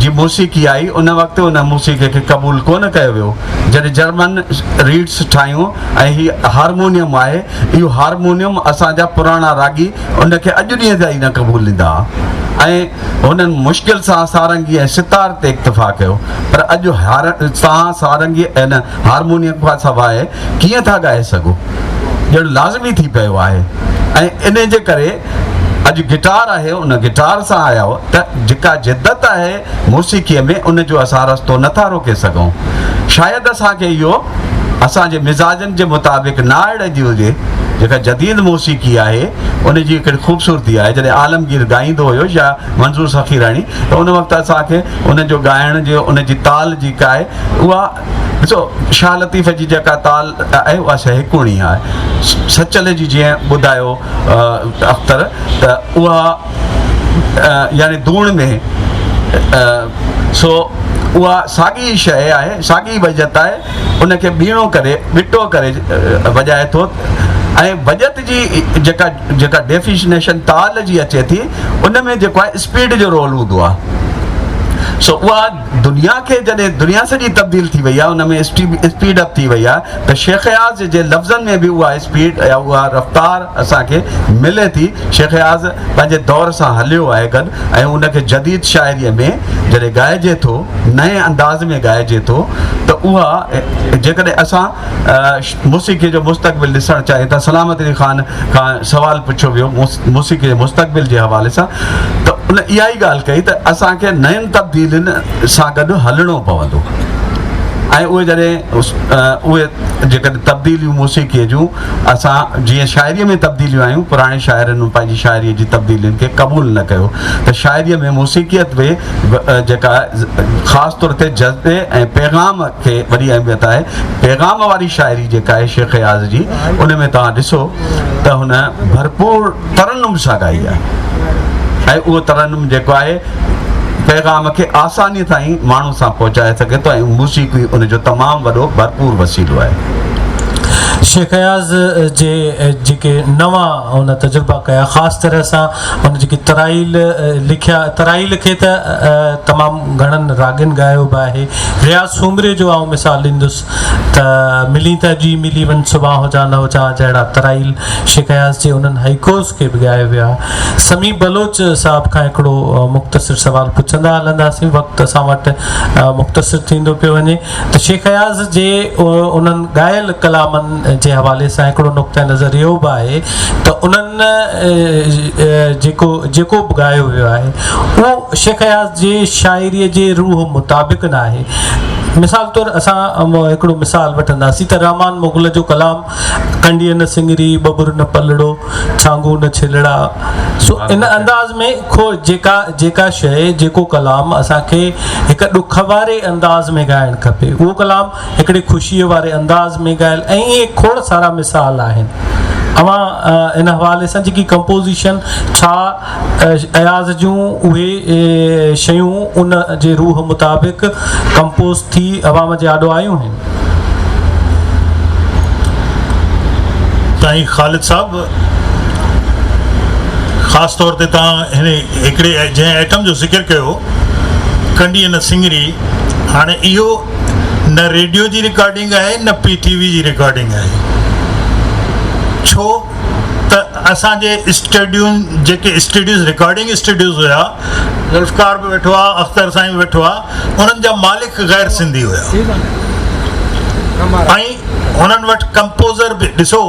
جي موسيقي آئي ان وقت ان موسيقي کي قبول ڪونه ڪيو ويو جڏهن جرمن ريڊس ٺاهيون ۽ هي هارمونيم آهي اهو هارمونيم اسان جا پراڻا راڳي ان کي اڄ ڏينهن تائين نه قبوليندا ۽ هنن مشڪل سان سارنگي ۽ ستار تي اڪتفا ڪيو پر اڄ توهان سارنگي ۽ هارمونيم کان سواء ڪيئن ٿا ڳائي سگهو ڄڻ لازمي ٿي پيو آهي ۽ انهي جي ڪري اڄ گٽار آهي ان گٽار سان آيا ته جيڪا جدت آهي موسيقيء ۾ ان جو اسان رستو نه ٿا روڪي سگهون. شايد اسان کي اهو اسان جي مزاجن جي مطابق نه آئڙندي هجي. جيڪا جديد موسيقي آهي ان جي هڪڙي خوبصورتي آهي. جڏهن عالمگير ڳائيندو هيو يا منظور سخيراڻي ته ان وقت اسان کي ان جو ڳائڻ جو ان جي تال جيڪا آهي اها ڏسو شاهه لطيف جي جيڪا تال آهي اها سهڪوڻي آهي. سچل جي جيئن ٻڌايو اختر ته اها يعني دوڻ ۾ سو اها ساڳي ئي شيء آهي، ساڳي ئي وڄت آهي، ان کي ٻيڻو ڪري، ٻٽو ڪري وڄائي ٿو ۽ وڄت جي جيڪا جيڪا ڊيفينيشن تال جي اچي ٿي ان ۾ جيڪو آهي اسپيڊ جو رول هوندو آهي سو اها دنيا کي جڏهن دنيا سڄي تبديل ٿي وئي آهي ان ۾ اسپيڊ اپ ٿي وئي آهي ته شيخ اياز جي لفظن ۾ به اها اسپيڊ يا اها رفتار اسان کي ملي ٿي شيخ اياز پنهنجي دور سان هليو آهي گڏ ۽ ان کي جديد شاعريء ۾ جڏهن ڳائجي ٿو، نئين انداز ۾ ڳائجي ٿو ته اها جيڪڏهن اسان موسيقيء جو مستقبل ڏسڻ چاهيون ٿا، سلامت علي خان کان سوال پڇيو ويو موسيقيء جي مستقبل جي حوالي سان ته ان اها ئي ڳالهه ڪئي ته اسان کي نين تبديلين سان گڏ هلڻو پوندو ۽ اهي جڏهن اهي جيڪڏهن تبديليون موسيقيء جون اسان جيئن شاعريء ۾ تبديليون آيون، پراڻي شاعرن پنهنجي شاعريء جي تبديلين کي قبول نه ڪيو ته شاعريء ۾ موسيقيت به جيڪا خاص طور تي جذبي ۽ پيغام کي وڏي اهميت آهي. پيغام واري شاعري جيڪا آهي شيخ اياز جي ان ۾ توهان ڏسو ته هن ڀرپور ترنم سان ڳائي آهي ۽ اهو ترنم جيڪو آهي پيغام کي آسانيء سان ئي ماڻهو سان پهچائي سگهي ٿو ۽ موسيقي ان جو تمام وڏو ڀرپور وسيلو آهي. شيخ اياز جي جيڪي نوان هن تجربا ڪيا خاص طرح سان هن جيڪي ترائيل لکيا ترائيل کي ته تمام گهڻن راڳين ڳايو به آهي رياض سومري جو آئون مثال ڏيندس ته ملين ته جي ملي وڃ سڀان هجان نه هجان جهڙا ترائيل شيخ اياز جي انهن هائيڪوز کي به ڳايو ويو آهي. سميع بلوچ صاحب کان هڪڙو مختصر سوال پڇندا هلنداسين وقت اسان وٽ مختصر ٿيندو پيو وڃي ته شيخ اياز جي انهن ڳايل ڪلامن جي حوالي سان هڪڙو نقطه نظر اهو به آهي ته انهن جيڪو جيڪو به ڳايو ويو آهي اهو شيخ اياز جي شاعري جي روح مطابق نه آهي مثال طور اسان هڪڙو مثال وٺنداسين ته رحمان مغل جو ڪلام ڪنڊيء نه سڱري، ٻٻر نه پلڙو، ڇانگو نه ڇلڙا. سو ان انداز ۾ کو جيڪا جيڪا شيء جيڪو ڪلام اسان کي هڪ ڏک واري انداز ۾ ڳائڻ کپي اهو ڪلام هڪڙي خوشيء واري انداز ۾ ڳايل ۽ ائين کوڙ سارا مثال آهن. اوهان ان حوالي سان جيڪي ڪمپوزيشن ڇا اياز جون اهي شيون ان جي روح مطابق ڪمپوز ٿي عوام جي آڏو آيون آهن. سائين خالد صاحب خاص طور تي توهان هن هڪڙي جنهن آئٽم جو ذڪر ڪيو ڪنڊي نه سڱري هاڻي اهو نه ريڊيو جي رڪارڊنگ آهي نه پي ٽي وي جي رڪارڊنگ آهي ڇو ته اسان جي اسٽوڊيون جيڪي اسٽوڊيوز رڪارڊنگ اسٽوڊيوز هيا ذوالفقار به ويٺو آهي اختر سائين به ويٺو آهي انهن جا مالڪ غير سنڌي هيا ۽ انهن وٽ ڪمپوزر به ڏسو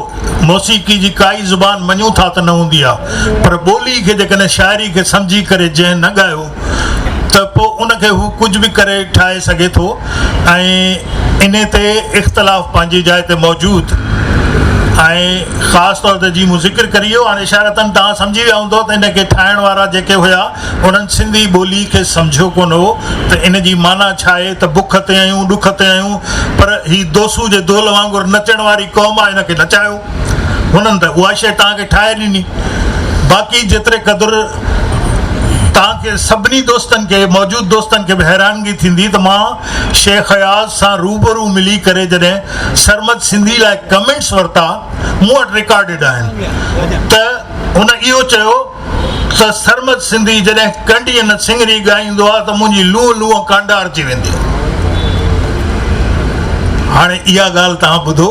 موسيقي جي ڪائي زبان مڃون ٿا ته نه هوندي آهي پر ٻولي کي جيڪڏهن شاعري کي سمجهي ڪري جنهن نه ڳايو ته پوء ان کي هو ڪجهه به ڪري ٺاهي سگهي ٿو ۽ انهي تي اختلاف پنهنجي جاء تي موجود ۽ خاص طور تي جي مون ذڪر ڪري ويو هاڻي اشارتن توهان سمجهي ويا هوندو ته ان کي ٺاهڻ وارا جيڪي هيا انهن سنڌي ٻولي کي سمجهيو ڪونه هو ته ان جي معنيٰ ڇا آهي ته بک تي آهيون ڏک تي آهيون پر هي دوسو جي دول وانگر نچڻ واري قوم آهي ان کي نچايو هنن ته اها شيء توهان کي ٺاهي ڏني باقي جيتري قدر توهان کي سڀني دوستن کي موجود دوستن کي به حيرانگي ٿيندي ته مان شيخ اياز سان روبرو ملي ڪري جڏهن سرمد سنڌي لاء ڪمينٽس ورتا مون وٽ رڪارڊيڊ آهن ته هن اهو چيو ته سرمد سنڌي جڏهن ڪنڊيء نه سڱري ڳائيندو آ ته منهنجي لونء لونء ڪانڊارجي ويندي آ. هاڻي اها ڳالهه توهان ٻڌو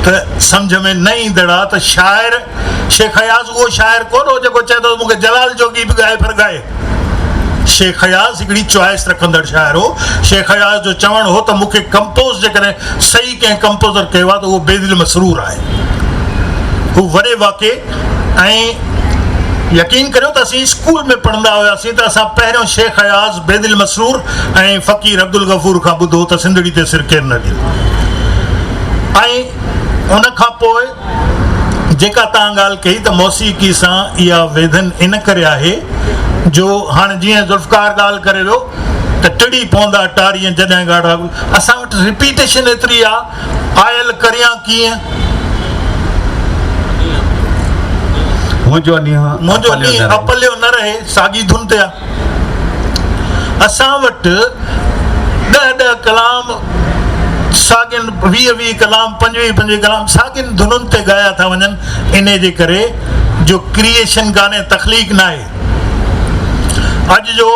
ته سمجهه ۾ نه ايندڙ آ ته شاعر شيخ اياز اهو شاعر ڪونه هو جيڪو چئي ٿو ته مون کي جلال جوڳي به ڳائي پر ڳائي. شيخ اياز هڪڙي چوائس رکندڙ شاعر هو. شيخ اياز جو چوڻ هو ته مون کي ڪمپوز جيڪڏهن صحيح ڪنهن ڪمپوزر ڪيو آ ته اهو بيدل مسرور آهي. هو وڏي واقعي ۽ يقين ڪريو ته اسين اسڪول ۾ پڙهندا هياسين ته اسان پهريون شيخ اياز، بيدل مسرور ۽ فقير عبدالغفور کان ٻڌو ته سنڌڙي تي سر ڪير نه ڏيندو ۽ ان کان پوء جيڪا توهان ڳالهه ڪئي ته موسيقي سان اها ويڌن ان ڪري آهي جو هاڻي جيئن ذوالفقار ڳالهه ڪري ويو ته ٽڙي پوندا ٽارين جڏهن ڳاڙها اسان وٽ رپيٽيشن ايتري آ آيل ڪريان ڪيئن. منهنجو نينهن منهنجو نينهن اپليو نه رهي ساڳي ڌن تي آ. اسان وٽ ڏهه ڏهه ڪلام ساڳين 20 20 ڪلام 25 25 ڪلام ساڳين ڌنن تي ڳايا ٿا وڃن انهي جي ڪري جو ڪريئيشن ڪانهي تخليق ناهي اڄ جو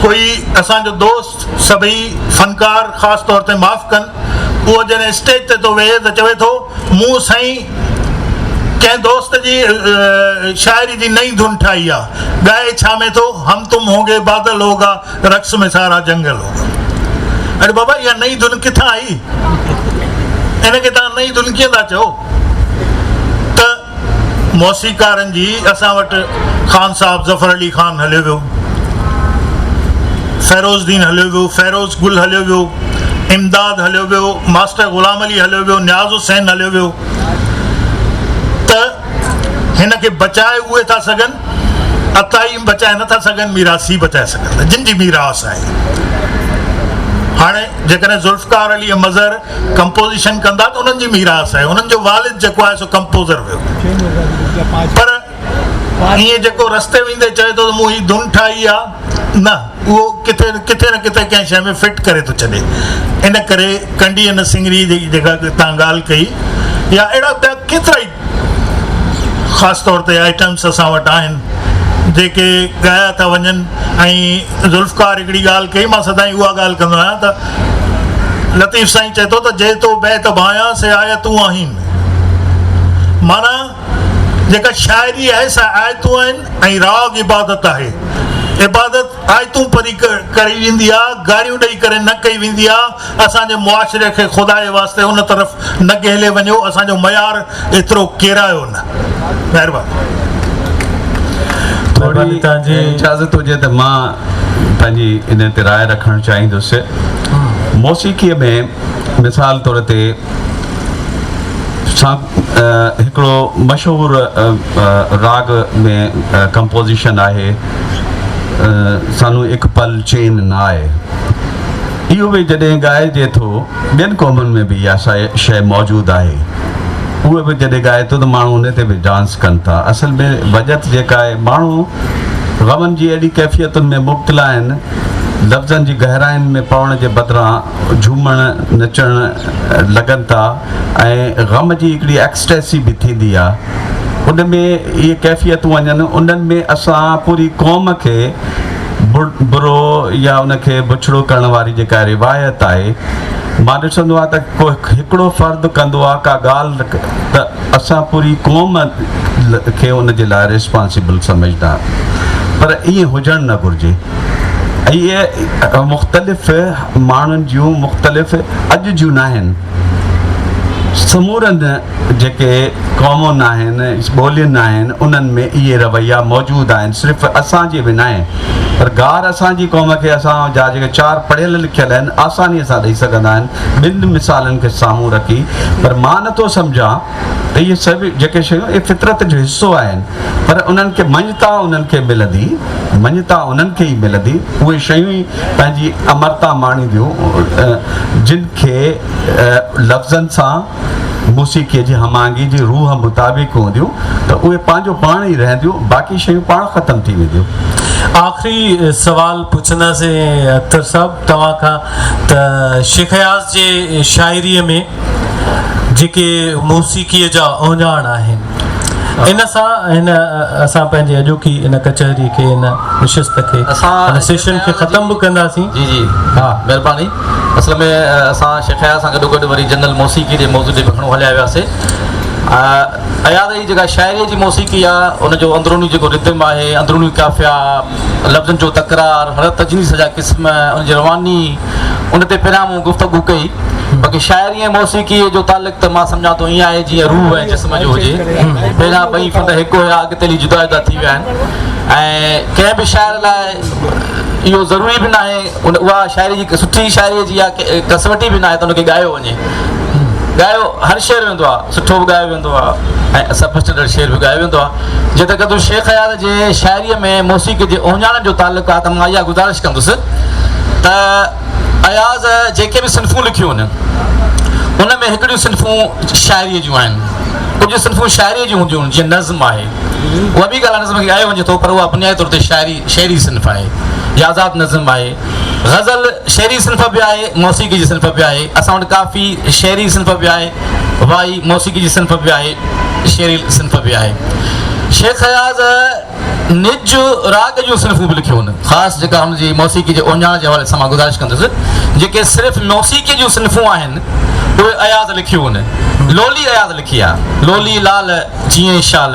ڪوئي اسان جو دوست سڀئي فنڪار خاص طور تي معاف ڪن اهو جڏهن اسٽيج تي ٿو ويهي ته چوي ٿو مون سائين ڪنهن دوست جي شاعري جي نئين ڌن ٺاهي آ ڳائي ڇا ۾ ٿو هم تم هونگي بادل هوگا رقص ۾ سارا جنگل هوگا اڙي بابا اها نئين ڌن ڪٿان آئي ان کي توهان نئين ڌن ڪيئن ٿا چئو ته موسيقارن جي اسان وٽ خان صاحب ظفر علي خان هليو ويو فيروز دين هليو ويو فيروز گل هليو ويو امداد هليو ويو ماسٽر غلام علي هليو ويو نياز حسين هليو ويو ته هن کي بچائي اهي ٿا سگهن عطائي بچائي نٿا سگهن ميراثي بچائي سگهن ٿا جن جي ميراث آهي هاڻي جيڪڏهن ذوالفقار علي مظهر ڪمپوزيشن ڪندا ته انهن جي ميراث آهي انهن جو والد جيڪو آهي سو ڪمپوزر هيو پر ائين جيڪو رستي ويندي چوي ٿو ته مون هي ڌن ٺاهي آ نه اهو ڪٿي ڪٿي نه ڪٿي ڪنهن شيء ۾ فٽ ڪري ٿو ڇڏي ان ڪري ڪنڊي نه سنگري جي جيڪا تان ڳالهه ڪئي يا اهڙا ٻيا ڪيترا ئي خاص طور تي آئٽمس اسان وٽ آهن جيڪي ڳايا ٿا وڃن ۽ ذوالفقار هڪڙي ڳالهه ڪئي مان سدائين اها ڳالهه ڪندو آهيان ته لطيف سائين چئي ٿو ته جي تو بيت ڀانيان سي آيتون آهين معنيٰ جيڪا شاعري آهي سا آيتون آهن ۽ راڳ عبادت آهي عبادت آيتون پڙهي ڪئي ويندي آهي گاريون ڏئي ڪري نه ڪئي ويندي آهي اسان جي معاشري کي خدا جي واسطي ان طرف نه گهلي وڃو اسان جو معيار ايترو ڪيرايو نه مهرباني. ٿوري اجازت هجي ته مان پنهنجي ان تي راء رکڻ چاهيندس. موسيقيء ۾ مثال طور تي سان هڪڙو مشهور راڳ ۾ ڪمپوزيشن آهي سانو هڪ پل چين نه آئي. اهو به جڏهن ڳائجي ٿو، ٻين قومن ۾ به اها شيء موجود آهي، اهو به جڏهن ڳائي ٿو ته ماڻهو ان تي به ڊانس ڪن ٿا. اصل ۾ وجت جيڪا آهي، ماڻهو غمن جي اهڙي ڪيفيتن ۾ مبتلا آهن، لفظن جي گهراين ۾ پوڻ جي بدران جهومڻ، نچڻ لڳن ٿا ۽ غم جي هڪڙي ايڪسٽيسي به ٿيندي آهي، ان ۾ اهي ڪيفيتون وڃن، انهن ۾ اسان پوري قوم کي برو يا ان کي بڇڙو ڪرڻ واري جيڪا روايت آهي، مان ڏسندو آهيان ته ڪو هڪڙو فرد ڪندو آهي ڪا ڳالهه ته اسان پوري قوم کي ان جي لاء ريسپانسبل سمجهندا آهيون پر ائين هجڻ نه گهرجي. اهي مختلف ماڻهن جون مختلف اڄ جون ناهن سمورن جيڪي قومن آهن، ٻولين آهن، انهن ۾ اهي رويا موجود آهن، صرف اسان جي به ناهي پر گار اسان جي قوم کي اسان جا جيڪي چار پڙهيل لکيل آهن آسانيء سان ڏئي سگهندا آهن ٻن مثالن کي سامهون رکي پر مان نٿو سمجهان ته اهي سڀ جيڪي شيون اهي فطرت جو حصو آهن پر انهن کي مڃتا انهن کي ملندي مڃتا انهن کي ئي ملندي اهي شيون ئي پنهنجي امرتا ماڻينديون جن کي لفظن سان موسيقيء جي هم آهنگي جي روح مطابق هونديون ته اهي پنهنجو پاڻ ئي رهنديون، باقي شيون پاڻ ختم ٿي وينديون. آخري سوال پڇنداسين اختر صاحب توهان کان ته شيخ اياز جي شاعريء ۾ جيڪي موسيقيء جا اهڃاڻ آهن ان سان هن اسان پنهنجي اڄوڪي ان ڪچهري کي ان نشست کي ان سيشن کي ختم به ڪنداسين. جي جي ها. مهرباني. اصل ۾ اسان شيخ اياز سان گڏوگڏ وري جنرل موسيقي جي موضوع تي به گهڻو هليا وياسي. اياز جي جيڪا شاعريء جي موسيقي آ ان جو اندروني جيڪو ردم آهي، اندروني قافيا، لفظن جو تڪرار، هر تجنيس جا قسم، ان جي رواني، ان تي پهريان مون گفتگو ڪئي. باقي شاعري ۽ موسيقيء جو تعلق ته مان سمجهان ٿو ائين آهي جيئن روح ۽ جسم جو هجي. پهريان ٻئي فن هڪ هيا اڳتي هلي جدا جدا ٿي ويا آهن ۽ ڪنهن به شاعر لاء اهو ضروري به ناهي ان اها شاعري جي سٺي شاعري جي اها ڪسوٽي به ناهي ته ان کي ڳايو وڃي. ڳايو هر شعر ويندو آهي، سٺو به ڳايو ويندو آهي ۽ سب اسٽينڊرڊ شعر به ڳايو ويندو آهي. جيتري قدر شيخ اياز جي شاعريء ۾ موسيقي جي اهڃاڻن جو تعلق آهي ته مان اها گذارش ڪندس ته اياز جيڪي به صنفون لکيون آهن ان ۾ هڪڙيون صنفون شاعريء جون آهن. ڪجهه صنفون شاعريء جون هونديون آهن، جيئن نظم آهي. اها ٻي ڳالهه آهي نظم کي ڳايو وڃي ٿو پر اها بنيادي طور تي شاعري شعري صنف آهي يا آزاد نظم آهي. غزل شعري صنف به آهي، موسيقي جي صنف به آهي. اسان وٽ ڪافي شعري صنف به آهي، وائي موسيقي جي صنف به آهي، شعري صنف به آهي. شيخ اياز نج راڳ جون صنفون به لکيون هن. خاص جيڪا هن جي موسيقي جي اهڃاڻ جي حوالي سان مان گذارش ڪندس، جيڪي صرف موسيقي جون صنفون آهن، اهي اياز لکيون هن. لولي اياز لکي آ، لولي لال جيئين شال،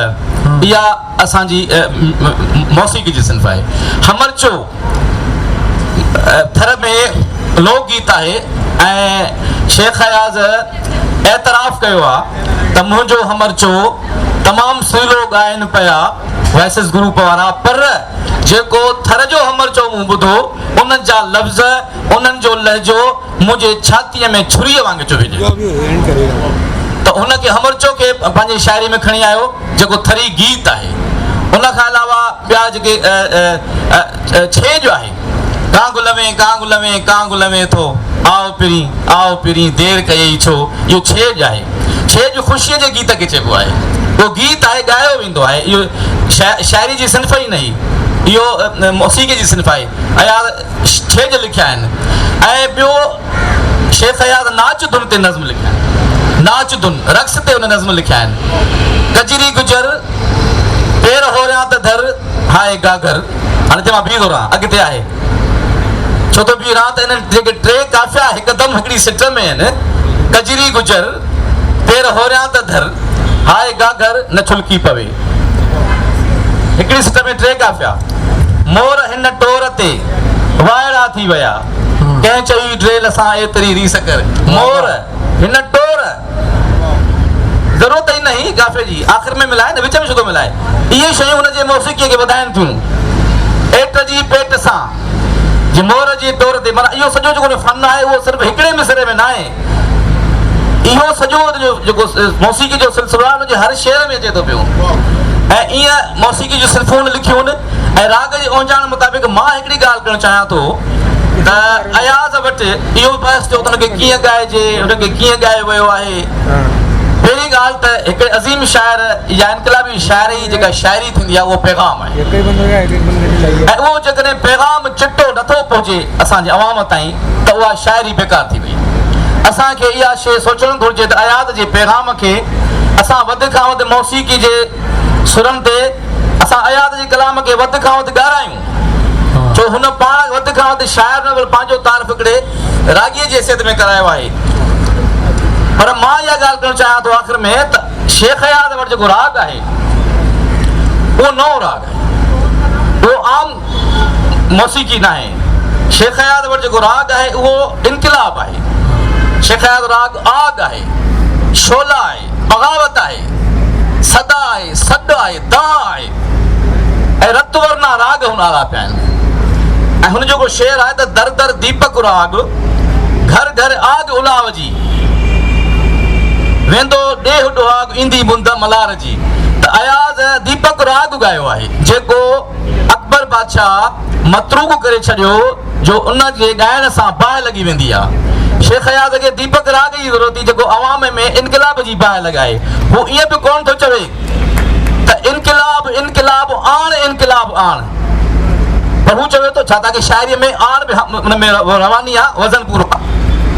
اها اسان جي موسيقي جي صنف آهي. همرچو ٿر ۾ لوڪ گيت آهي ۽ شيخ اياز اعتراف ڪيو آ ته منهنجو همرچو تمام سريلو ڳائن پيا وائسز گروپ وارا پر جيڪو ٿر جو همرچو مون ٻڌو انهن جا لفظ انهن جو لهجو منهنجي ڇاتيء ۾ ڇريء وانگي چڀي ويو ته هن کي همرچو کي پنهنجي شاعري ۾ کڻي آيو جيڪو ٿري گيت آهي ان کان علاوه ٻيا جيڪي ڇيڄ آهي ڪانگ لوين ڪانگ لوين ڪانگ لوين ٿو آء پرين آء پرين دير ڪيئي ڇو اهو ڇيڄ آهي ڇيڄ خوشيء جي گيت کي چئبو آهي اهو گيت آهي ڳايو ويندو آهي اهو شاعري جي صنف ئي نهي اهو موسيقي جي صنف آهي اياز ڇيڄ لکيا آهن ۽ ٻيو شيخ اياز ناچ ڌن تي نظم لکيا آهن ناچ ڌن رقص تي هن نظم لکيا آهن ڪجري گجر پير هوريان ته ڌر هاء گاگهر هاڻي هتي مان بيهي ٿو رهان اڳتي آهي ڇو ٿو بيهي رهان ته انهن جيڪي ٽي قافيا هڪدم هڪڙي سٽ ۾ آهن ڪجري گجر پير هوريان ته ڌر هاء گاگهر نه ڇلڪي پوي هڪڙي سٽ ۾ ٽي قافيا مور هن ٽور تي وائڙا ٿي ويا ڪنهن چئي ڊريل سان ايتري ريس ڪر مور هن ٽور ضرورت ئي نه هئي قافيي جي آخر ۾ ملائي نه وچ ۾ ڇو ٿو ملائي اهي شيون هن جي موسيقيء کي وڌائين ٿيون ايٽ جي پيٽ سان جي مور جي ٽور تي معنيٰ اهو سڄو جيڪو فن آهي اهو صرف هڪڙي مصرعي ۾ ناهي اهو سڄو جو جيڪو موسيقي جو سلسلو آهي ان جي هر شعر ۾ اچي ٿو پيو ۽ ائين موسيقي جون صنفون لکيون ۽ راڳ جي اهڃاڻ مطابق مان هڪڙي ڳالهه ڪرڻ چاهيان ٿو ته اياز وٽ اهو به بحث ٿيو ته ان کي ڪيئن ڳائجي ان کي ڪيئن ڳايو ويو آهي پهرين ڳالهه ته هڪڙي عظيم شاعر يا انقلابي شاعر جي جيڪا شاعري ٿيندي آهي اهو پيغام آهي ۽ اهو جيڪڏهن پيغام چٽو نٿو پهچي اسان جي عوام تائين ته اها شاعري بيڪار ٿي وئي. اسان کي اها شيء سوچڻ گهرجي ته اياز جي پيغام کي اسان وڌ کان وڌ موسيقي جي سرن تي اسان اياز جي ڪلام کي وڌ کان وڌ ڳارايون ڇو هن پاڻ وڌ کان وڌ شاعر نه بلڪ پنهنجو تعارف هڪڙي راڳيء جي حيثيت ۾ ڪرايو آهي پر مان اها ڳالهه ڪرڻ چاهيان ٿو آخر ۾ ته شيخ اياز وٽ جيڪو راڳ آهي اهو نئون راڳ آهي اهو عام موسيقي ناهي. شيخ اياز وٽ جيڪو راڳ آهي اهو انقلاب آهي. شيخ اياز راڳ آگ آهي، شعلا آهي، بغاوت آهي، صدا آهي، سڏ آهي، دانهن آهي ۽ رت ورنا راڳ هن آلاپيا آهن. ۽ هن جو هڪڙو شعر آهي ته در در ديپڪ راڳ، گهر گهر آگ الاو جي، ويندو ڏيهه ڏهاڳ ايندي مند ملار جي. ته اياز ديپڪ راڳ ڳايو آهي جيڪو اڪبر بادشاهه متروڪ ڪري ڇڏيو جو ان جي ڳائڻ سان باهه لڳي ويندي آ. شيخ اياز کي ديپڪ راڳ جي ضرورت هئي جيڪو عوام ۾ انقلاب جي باهه لڳائي. هو ائين به ڪونه ٿو چوي ته انقلاب انقلاب آڻ انقلاب آڻ پر هو چوي ٿو ڇا تاڪه شاعريء ۾ آڻ به ان ۾ رواني آ وزن پورو آ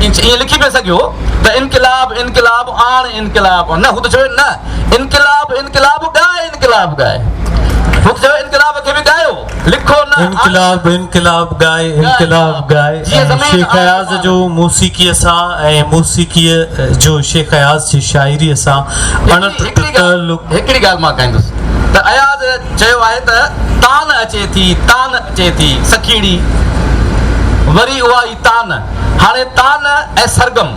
ائين لکي پئي سگهيو ته انقلاب انقلاب آڻ انقلاب آڻ نه هو ته چوي نه انقلاب انقلاب ڳاء انقلاب ڳاء هو ته چوي انقلاب کي به ڳايو لکو نه انقلاب انقلاب ڳاء انقلاب ڳاء ۽ شيخ اياز جو موسيقيء سان ۽ موسيقيء جو شيخ اياز جي شاعريء سان اڻ ٽٽ تعلق. هڪڙي ڳالهه مان ڪائيندس ته اياز چيو آهي ته تان اچي ٿي تان اچي ٿي سکيڙي وري اها ئي تان هاڻي تان ۽ سرگم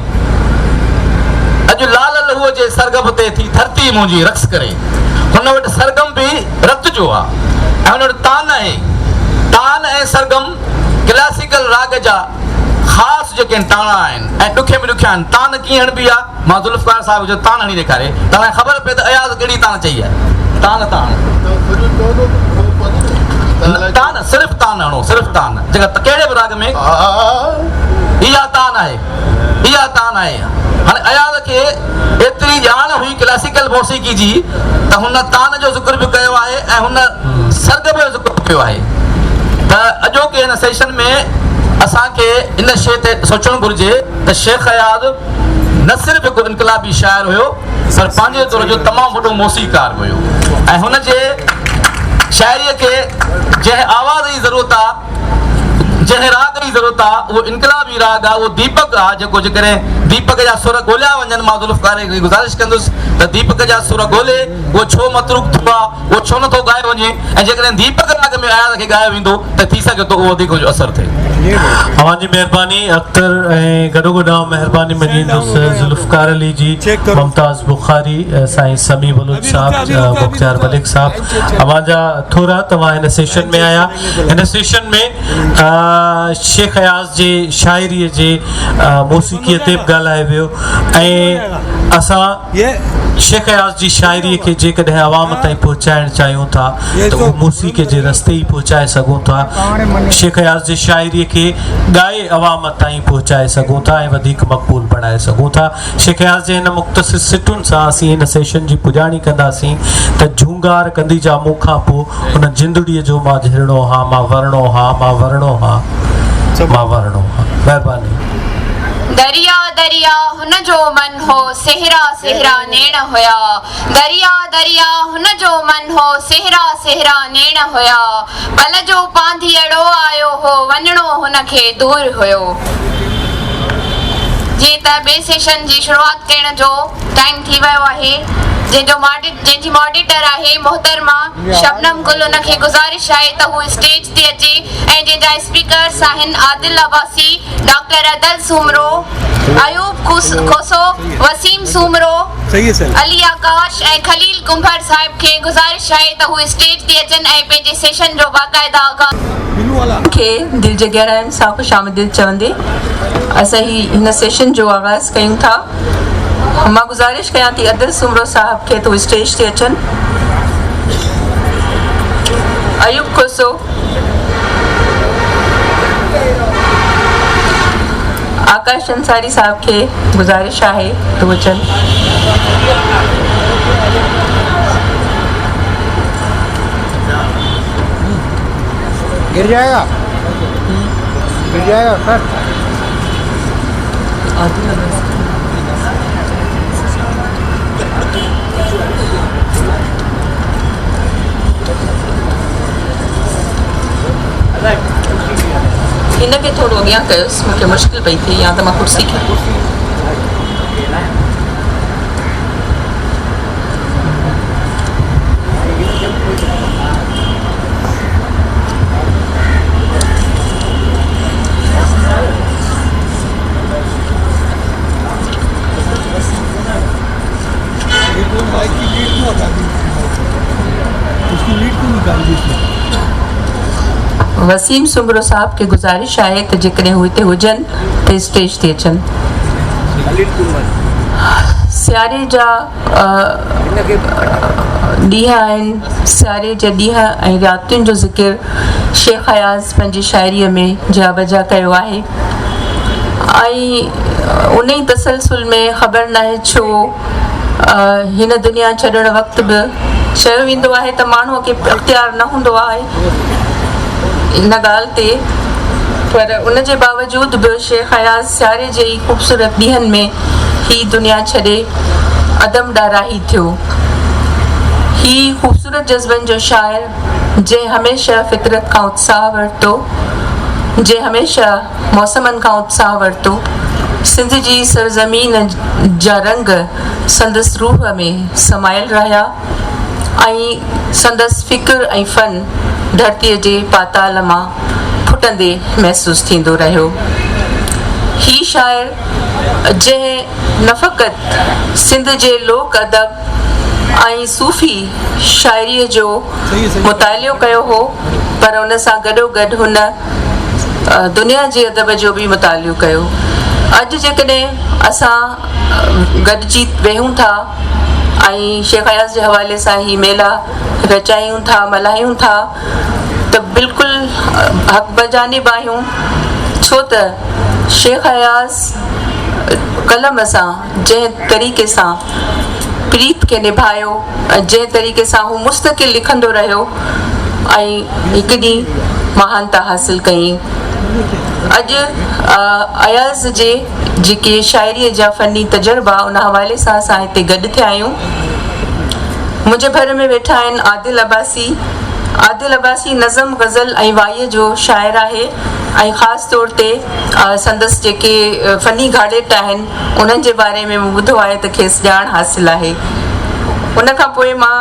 اڄ لال لهوء جي سرگم تي ٿي ڌرتي منهنجي رقص ڪري. هن وٽ سرگم به رت جو آ ۽ هن وٽ تان آهي. تان ۽ سرگم ڪلاسيڪل راڳ جا خاص جيڪي آهن ٽاڻا آهن ۽ ڏکي ۾ ڏکيا آهن. تان ڪيئن هڻبي آ؟ مان ذوالفقار صاحب کي چيو تان هڻي ڏيکاري. توهان کي خبر پئي ته اياز ڪهڙي تان چئي آهي. تان تان تان صرف تان هڻو صرف تان جيڪا ڪهڙي به راڳ ۾. اها تان آهي. اها تان آهي. هاڻي اياز کي ايتري ڄاڻ هئي ڪلاسيڪل موسيقي جي ته هن تان جو ذڪر به ڪيو آهي ۽ هن سرگم جو ذڪر به ڪيو آهي ته اڄوڪي هن سيشن ۾ اسان کي ان شيء تي سوچڻ گهرجي ته شيخ اياز نه صرف هڪ انقلابي شاعر هيو پر پنهنجي دور جو تمام وڏو موسيقار به هيو ۽ هن جي شاعريء کي جنهن آواز جي ضرورت آ، جنهن راڳ جي ضرورت آ، اهو انقلابي راڳ آ، اهو ديپڪ آ، جيڪو جيڪڏهن ديپڪ جا سر ڳوليا وڃن، مان ذوالفقار کي گذارش ڪندس ته ديپڪ جا سر ڳولي اهو ڇو متروڪ ٿيو آ، اهو ڇو نٿو ڳايو وڃي ۽ جيڪڏهن ديپڪ راڳ ۾ اياز کي ڳايو ويندو ته ٿي سگهي ٿو اهو وڌيڪ ڪجهه اثر ٿئي. اوهان جي مهرباني اختر ۽ گڏوگڏ آئون مهرباني مڃيندس ذوالفقار علي جي، ممتاز بخاري، سائين سميع بلوچ صاحب، مختيار ملڪ صاحب اوهان جا ٿورا توهان هن سيشن ۾ آيا. هن سيشن ۾ شيخ اياز جي شاعريء جي موسيقيء تي به ڳالهايو ويو ۽ اسان شيخ اياز جي شاعريء کي جيڪڏهن عوام تائين پهچائڻ چاهيون ٿا ته اهو موسيقيء جي رستي ئي پهچائي سگهون ٿا. شيخ اياز جي شاعريء کي ڳائي عوام تائين پهچائي سگهون ٿا ۽ وڌيڪ مقبول بڻائي سگهون ٿا. شيخ اياز جي هن مختصر سٽن سان اسين هن سيشن جي پڄاڻي ڪنداسين ته جهونگار ڪندي جا مون کان پوء ان جندڙيء جو مان جهرڻو هان مان ورڻو هان مان ورڻو هان مان ورڻو هان. مهرباني. دريا دريا هن جو من هو سهرا سهرا نيڻ هيا دريا دريا هن جو من هو سهرا سهرا نيڻ هيا پل جو پانڌيئڙو آيو هو وڃڻو هن کي دور هيو. جيئن ته ٻئي سيشن جي شروعات ڪرڻ جو ٽائيم ٿي ويو آهي جنهن جو جنهن جي ماڊيٽر آهي محترمه شبنم گل ان کي گذارش آهي ته هو اسٽيج تي اچي ۽ جنهن جا اسپيڪرس آهن عادل عباسي، ڊاڪٽر ادل سومرو، ايوب کوسو، وسيم سومرو، علي آڪاش ۽ خليل ڪنڀر صاحب کي گذارش آهي ته هو اسٽيج تي اچن ۽ پنهنجي سيشن جو باقاعده آغاز کي دل جي گهراين سان خوش آمديد چوندي اسان هي هن سيشن جو آغاز ڪيون ٿا. مان گذارش ڪيان ٿي ادل سومرو صاحب کي ته هو اسٽيج تي اچن. ايوب کوسو. آڪاش انصاري صاحب کي گذارش آهي ته هو اچن. گر جائيگا گر جائيگا سر. هن کي ٿورو اڳيان ڪيوس مون کي مشڪل پئي ٿئي يا ته مان ڪرسي کي وسيم سومرو صاحب کي گذارش آهي ته جيڪڏهن هو هتي هجن ته اسٽيج تي اچن. سياري جا ڏينهن آهن، سياري جي ڏينهن ۽ راتين جو ذڪر شيخ اياز پنهنجي شاعريء ۾ جا بجا ڪيو آهي ۽ ان ئي تسلسل ۾ خبر ناهي ڇو هن دنيا ڇڏڻ وقت به چيو ويندو آهي ته ماڻهوء کي اختيار نه هوندو آهي ان ڳالهه تي پر ان جي باوجود به شيخ اياز سياري جي ئي خوبصورت ڏينهن ۾ هي دنيا ڇڏي عدم ڏانهن راهي ٿيو. هي خوبصورت جذبن جو شاعر جنهن هميشه فطرت کان اتساهه ورتو، جنهن هميشه موسمن کان اتساهه ورتو، سنڌ جي سرزمين جا رنگ سندس روح ۾ سمايل رهيا ۽ سندس فڪر ۽ فن ڌرتيء جي پاتال مان ڦٽندي محسوس ٿيندو رهيو. هي شاعر جنهن نه فقط سنڌ جي لوڪ ادب ۽ صوفي شاعريء جو مطالعو ڪيو هو پر ان سان گڏوگڏ هن دنيا جي ادب جو به مطالعو ڪيو. اڄ جيڪڏهن اسان گڏجي ويهون ٿا ۽ شيخ اياز جي حوالي سان هي ميلا رچايون ٿا ملهايون ٿا ته بلڪل حق بجانب آهيون ڇو ته شيخ اياز قلم سان جنهن طريقي سان پريت کي نڀايو ۽ جنهن طريقي سان هو مستقل لکندو رهيو ۽ هڪ ڏينهن مهانتا حاصل ڪيائين. اڄ اياز جي جيڪي شاعريء جا فني تجربا ان حوالي سان اسان هتي گڏ ٿيا آهيون. منهنجي ڀر ۾ ويٺا آهن عادل عباسي. عادل عباسي نظم، غزل ۽ وائيء جو شاعر آهي ۽ خاص طور تي سندس جيڪي فني گهاڙيٽا آهن انهن جي باري ۾ مون ٻڌو آهي ته کيس ڄاڻ حاصل آهي. ان کان پوء مان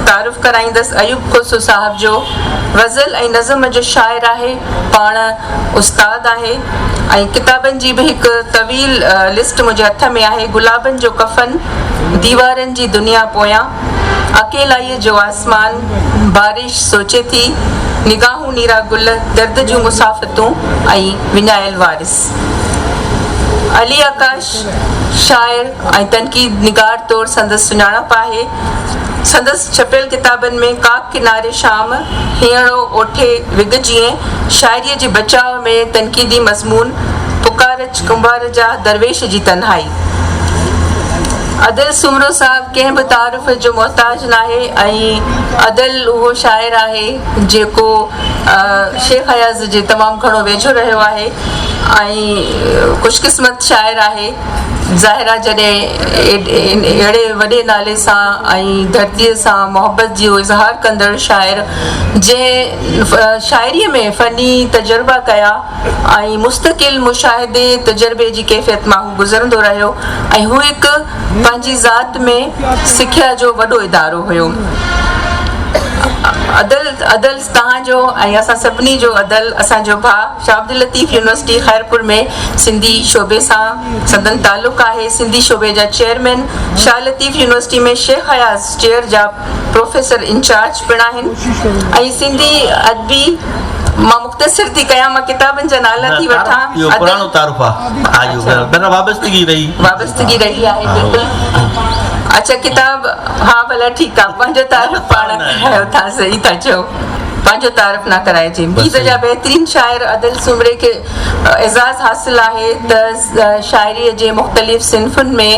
تعارف ڪرائيندس ايوب کوسو صاحب جو. غزل ۽ نظم جو شاعر آهي، پاڻ استاد آهي ۽ ڪتابن جي به هڪ طويل لسٽ منهنجي هٿ ۾ آهي، گلابن جو ڪفن، ديوارن جي دنيا پويان، اڪيلائيء جو آسمان، بارش سوچي ٿي، نگاهون نيرا گل، درد جون مسافتون ۽ وڃايل وارث. علي آڪاش شاعر ۽ تنقيد نگار طور سندس سڃاڻپ آهي. سندس ڇپيل ڪتابن ۾ ڪاڪ ڪناري شام، هينئڙو اوٺي وڳ جيئن، شاعريء جي بچاء ۾ تنقيدي مضمون، پڪارچ ڪنڀار جا، درويش جي تنهائي. ادل سومرو صاحب ڪنهن به تعارف جو محتاج ناهي ۽ ادل اهو شاعر آهي جيڪو شيخ اياز جي تمام گهڻو ويجهو رهيو آهي ۽ خوش قسمت شاعر آهي. ظاهر آ جڏهن اهڙي وڏي نالي سان ۽ ڌرتيء سان محبت جو اظهار ڪندڙ شاعر جنهن شاعريء ۾ فني تجربا ڪيا ۽ مستقل مشاهدي تجربي جي ڪيفيت مان هو گذرندو رهيو ۽ هو هڪ پنهنجي ذات ۾ سکيا جو وڏو ادارو هيو. ادل ادل توهان جو ۽ اسان سڀني جو ادل اسان جو ڀاء شاهه عبداللطيف يونيورسٽي خيرپور ۾ سنڌي شعبي سان سندن تعلق آهي سنڌي شعبي جا chairman Shah Latif university ۾ Shaikh Ayaz chair جا پروفيسر انچارج پڻ آهن ۽ سنڌي ادبي مان مختصر ٿي ڪيان مان ڪتابن جا نالا ٿي وٺان اهو پراڻو تعارف آهي اهو وابستگي رهي وابستگي رهي آهي بلڪل اڇا ڪتاب ها ڀلا ٺيڪ آ پنهنجو تعارف پاڻ ڪرايو ٿا صحيح ٿا چئو پنهنجو تعارف نه ڪرائجي گيت جا بهترين شاعر ادل سومري کي اعزاز حاصل آهي ته شاعري جي مختلف صنفن ۾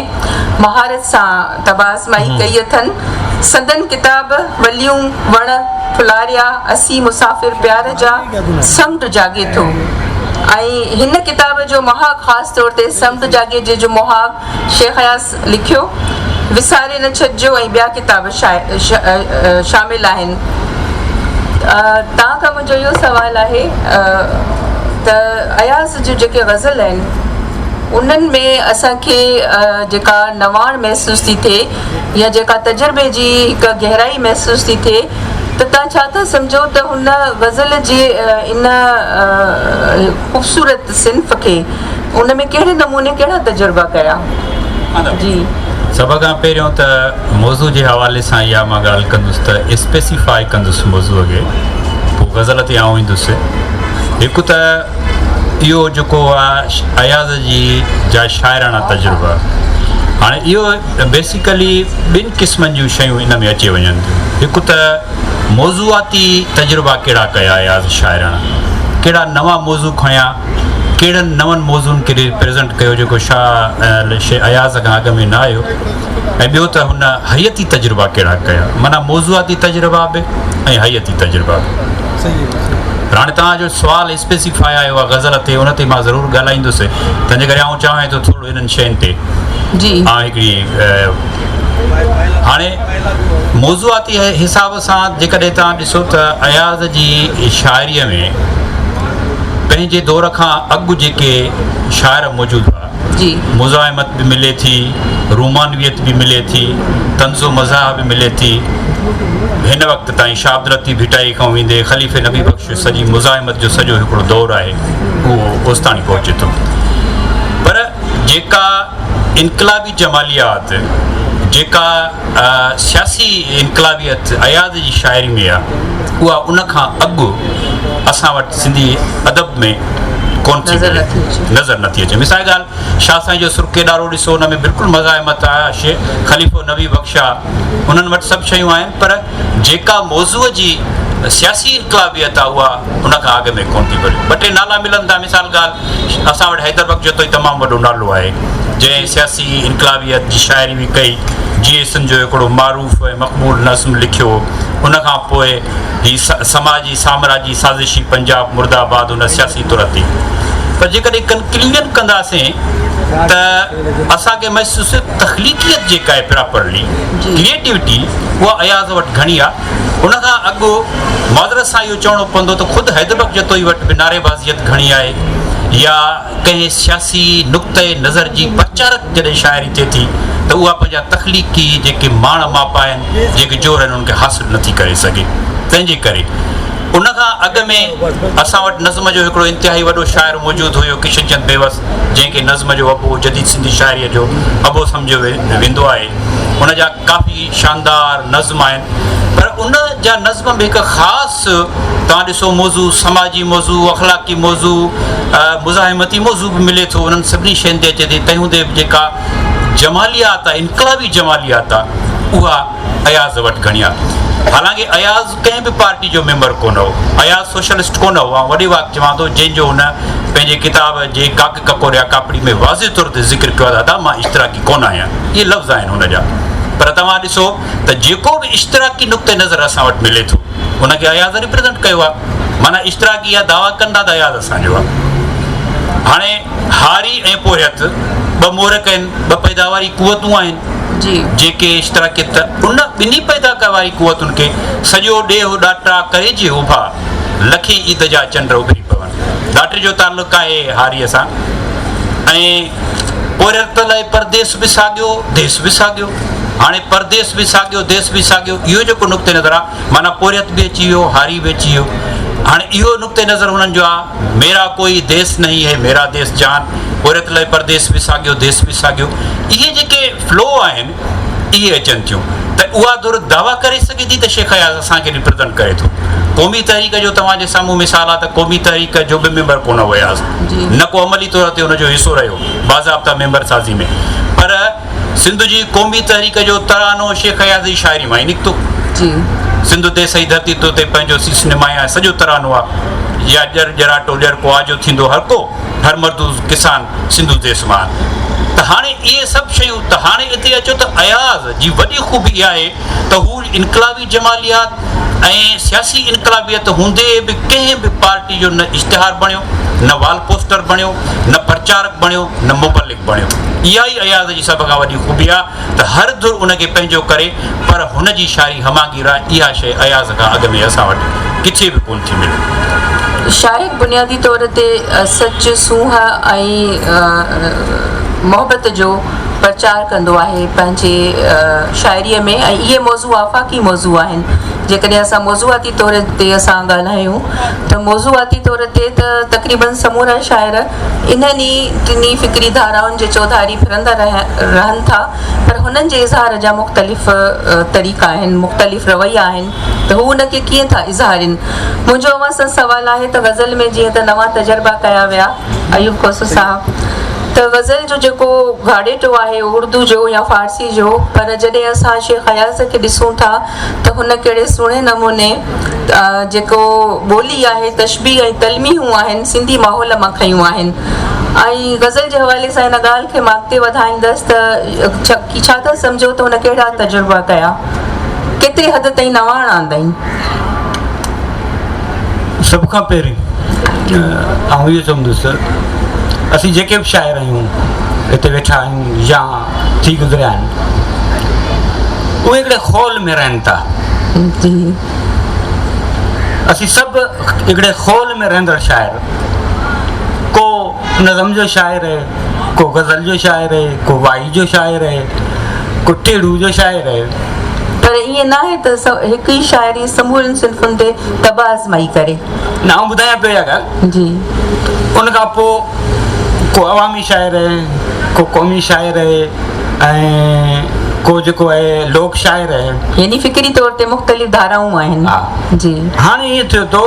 مهارت سان طبع آزمائي ڪئي اٿن سندن ڪتاب وليون وڻ ڦلاريا اسين مسافر پيار جا سمنڊ جاڳي ٿو ۽ هن ڪتاب جو مهاڳ خاص طور تي سمنڊ جاڳي جي جو مهاڳ شيخ اياز لکيو، وساري نه ڇڏجو ۽ ٻيا ڪتاب شامل آهن. توهان کان منهنجو اهو سوال آهي ته اياز جون جيڪي غزل آهن انهن ۾ اسان کي جيڪا نواڻ محسوس ٿي ٿئي يا جيڪا تجربي جي هڪ گهرائي محسوس ٿي ٿئي ته توهان ڇا ٿا سمجهو ته هن غزل جي ان خوبصورت صنف کي ان ۾ ڪهڙي نموني ڪهڙا تجربا ڪيا؟ جي. سڀ کان پهريون ته موضوع جي حوالي سان اها مان ڳالهه ڪندس ته اسپيسيفائي ڪندس موضوع کي پوء غزل تي آئون ايندس هڪ ته اهو جيڪو آهي اياز جي جا شاعراڻا تجربا هاڻي اهو بيسيڪلي ٻن قسمن جون شيون ان ۾ اچي وڃن ٿيون هڪ ته موضوعاتي تجربا ڪهڙا ڪيا اياز شاعراڻا ڪهڙا نوان موضوع کنيا ڪهڙن نون موضوعن کي ريپريزنٽ ڪيو جيڪو شاهه اياز کان اڳ ۾ نه آيو ۽ ٻيو ته هن هيئتي تجربا ڪهڙا ڪيا معنيٰ موضوعاتي تجربا به ۽ هيئتي تجربا به پر هاڻي توهان جو سوال اسپيسيفائي آيو آهي غزل تي ان تي مان ضرور ڳالهائيندس تنهنجي ڪري آئون چاهيان ٿو ٿورو انهن شين تي جي آئون هڪڙي هاڻي موضوعاتي حساب سان جيڪڏهن توهان ڏسو ته اياز جي شاعريء ۾ پنهنجي دور کان اڳ جيڪي شاعر موجود هئا جي مزاحمت به ملي ٿي، رومانويت به ملي ٿي، طنز و مزاح به ملي ٿي. هن وقت تائين شاهه عبداللطيف ڀٽائي کان ويندي خليفي نبي بخش سڄي مزاحمت جو سڄو هڪڙو دور آهي اهو اوستاڻي پهچي ٿو. پر جيڪا انقلابي جماليات، جيڪا سياسي انقلابيت اياز جي شاعري ۾ آهي اها ان کان اڳ اسان وٽ سنڌي ادب ۾ ڪونه ٿي ملي، نظر نٿي اچي. مثال ڳالهه شاهه سائين جو سر ڪيڏارو ڏسو ان ۾ بلڪل مزاحمت آهي، خليفو نبي بخش آهي، انهن وٽ سڀ شيون آهن پر جيڪا موضوع جي سياسي انقلابيت آ اها ان کان اڳ ۾ ڪونه ٿي ڀري. ٻه ٽي نالا ملن ٿا مثال ڳالهه اسان وٽ حيدر بخش جتوئي تمام وڏو نالو آهي جنهن سياسي انقلابيت جي شاعري به ڪئي جيئي سنڌ جو هڪڙو معروف ۽ مقبول نظم لکيو ان کان پوء هي سماجي سامراجي سازشي پنجاب مرده آباد ان سياسي طور تي پر جيڪڏهن ڪنڪليوجن ڪنداسين ته اسان کي محسوس تخليقيت جيڪا آهي پراپرلي ڪريئيٽوٽي اها اياز وٽ گهڻي آهي ان کان اڳ معذرت سان اهو چوڻو پوندو ته خود حيدر بخش جتوئي وٽ به نعريبازيت گهڻي آهي يا ڪنهن سياسي نقطه نظر جي پرچارڪ جڏهن شاعري ٿئي ٿي ته اها پنهنجا تخليقي جيڪي ماڻ ماپا آهن جيڪي جوهر آهن انهن کي حاصل نٿي ڪري سگهي تنهن جي ڪري ان کان اڳ ۾ اسان وٽ نظم جو هڪڙو انتهائي وڏو شاعر موجود هيو ڪشن چند بيوس جنهن کي نظم جو ابو جديد سنڌي شاعريء جو ابو سمجهيو ويندو آهي ان جا ڪافي شاندار نظم آهن پر ان جا نظم به هڪ خاص توهان ڏسو موضوع سماجي موضوع اخلاقي موضوع مزاحمتي موضوع به ملي ٿو انهن سڀني شين تي اچي ٿي تنهن هوندي به جيڪا جماليات آهي انقلابي جماليات آهي اها اياز وٽ گهڻي آهي حالانڪه اياز ڪنهن به پارٽي جو ميمبر ڪونه هو اياز سوشلسٽ ڪونه هو آئون وڏي واڪ چوان ٿو جنهن جو هن پنهنجي ڪتاب جي ڪاڪ ڪڪوريا ڪاپڙي ۾ واضح طور تي ذڪر ڪيو آهي ته ادا مان اشتراڪي ڪونه آهيان اهي لفظ آهن هن جا پر توهان ڏسو ته جيڪو به اشتراڪي نقطه نظر اسان وٽ ملي ٿو ان کي اياز ريپريزنٽ ڪيو آهي معنيٰ اشتراڪي اها دعويٰ ڪن ٿا ته اياز اسان جو آهي هاڻي هاري ۽ پورهيت ٻه محرڪ آهن ٻه پيداواري قوتون آهن جيڪي اشتراڪيت ان ٻنهي پيداواري قوتن کي سڄو ڏيهه ڏاٽا ڪري جي اڀا لکين عيد جا چنڊ اڀري پون ڏاٽي جو تعلق آهي هاريء سان ۽ پورهيت لاء پرديس به ساڳيو ديس به ساڳيو هاڻي پرديس به ساڳيو ديس به ساڳيو اهو جيڪو نقطه نظر آهي معنيٰ پورهيت به اچي ويو هاري به اچي ويو هاڻي اهو نقطه نظر هنن جو آهي ميرا ڪوئي ديس نهين هي ميرا ديس جان پورهيت لاء پرديس به ساڳيو ديس به ساڳيو اهي جيڪي فلو آهن اهي اچن ٿيون ته اها ڌر دعويٰ ڪري سگهي ٿي ته شيخ اياز اسان کي ريپريزنٽ ڪري ٿو. قومي تحريڪ جو توهان جي سامهون مثال آهي ته قومي تحريڪ جو به ميمبر ڪونه هو اياز، نه ڪو عملي طور تي ان جو حصو رهيو باضابطا ميمبر سازي ۾ پر سنڌ جي قومي تحريڪ جو ترانو شيخ اياز جي شاعري مان ئي نڪتو. سنڌ ديس جي ڌرتي تو تي پنهنجو سيس نمايان سڄو ترانو آهي يا ڄر ڄراٽو ڄر ڪو آجو ٿيندو هر ڪو. هر مردوز ڪسان سنڌو ديس مان ته هاڻي اهي سڀ شيون ته هاڻي اتي اچو ته اياز جي وڏي خوبي اها آهي ته هو انقلابي جماليات ۽ سياسي انقلابيت هوندي به ڪنهن به پارٽي جو نه اشتهار بڻيو نه وال پوسٽر بڻيو نه پرچارڪ بڻيو نه مبلغ بڻيو اها ئي اياز جي سڀ کان وڏي خوبي آهي ته هر ڌر ان کي پنهنجو ڪري پر هن جي شاعري همانگير آهي اها شيء اياز کان اڳ ۾ اسان وٽ ڪٿي به ڪونه ٿي ملي. شاعر بنيادي طور تي سچ، سونهن ۽ محبت جو پرچار ڪندو آهي پنهنجي شاعريء ۾ ۽ اهي موضوع آفاقي موضوع آهن. جيڪڏهن اسان موضوعاتي طور تي اسان ڳالهايون ته موضوعاتي طور تي ته تقريبن سمورا شاعر انهن ئي ٽنهي فڪري ڌارائن جي چوڌاري ڦرندا رهن ٿا پر هنن جي اظهار جا مختلف طريقا آهن، مختلف رويا آهن ته هو ان کي ڪيئن ٿا اظهارين. منهنجو اوهان سان سوال آهي ته غزل ۾ جيئن ته نوان تجربا ڪيا ويا ايوب کوسو صاحب ته غزل جو جيڪو گهاڙيٽو آهي اردو جو يا فارسي جو پر جڏهن اسان شيخ اياز کي ڏسون ٿا ته هن ڪهڙي سهڻي نموني جيڪو ٻولي آهي تشبيهه ۽ تلميحون آهن سنڌي ماحول مان کنيون آهن ۽ غزل جي حوالي سان هن ڳالهه کي مان اڳتي وڌائيندس ته ڇا ٿا سمجهو ته هن ڪهڙا تجربا ڪيا ڪيتري حد تائين نواڻ آندائين. سڀ کان پهرين آئون اهو چوندس اسين جيڪي به شاعر آهيون هتي ويٺا آهيون يا ٿي گذريا آهن اهي هڪڙي خول ۾ رهن ٿا اسين سڀ هڪڙي خول ۾ رهندڙ شاعر ڪو نظم جو شاعر آهي ڪو غزل جو شاعر آهي ڪو وائي جو شاعر آهي ڪو ٽيڙو جو شاعر آهي پر ائين ناهي ته هڪ ئي شاعري سمورين صنفن تي طبع آزمائي ڪري. نه آئون ٻڌايان پيو اها ڳالهه. جي. ان کان پوء ڪو عوامي شاعر آهي ڪو قومي شاعر آهي ۽ ڪو جيڪو آهي لوڪ شاعر آهي. يعني فڪري طور تي مختلف ڌارائون آهن. ها. جي. هاڻي ائين ٿيو ٿو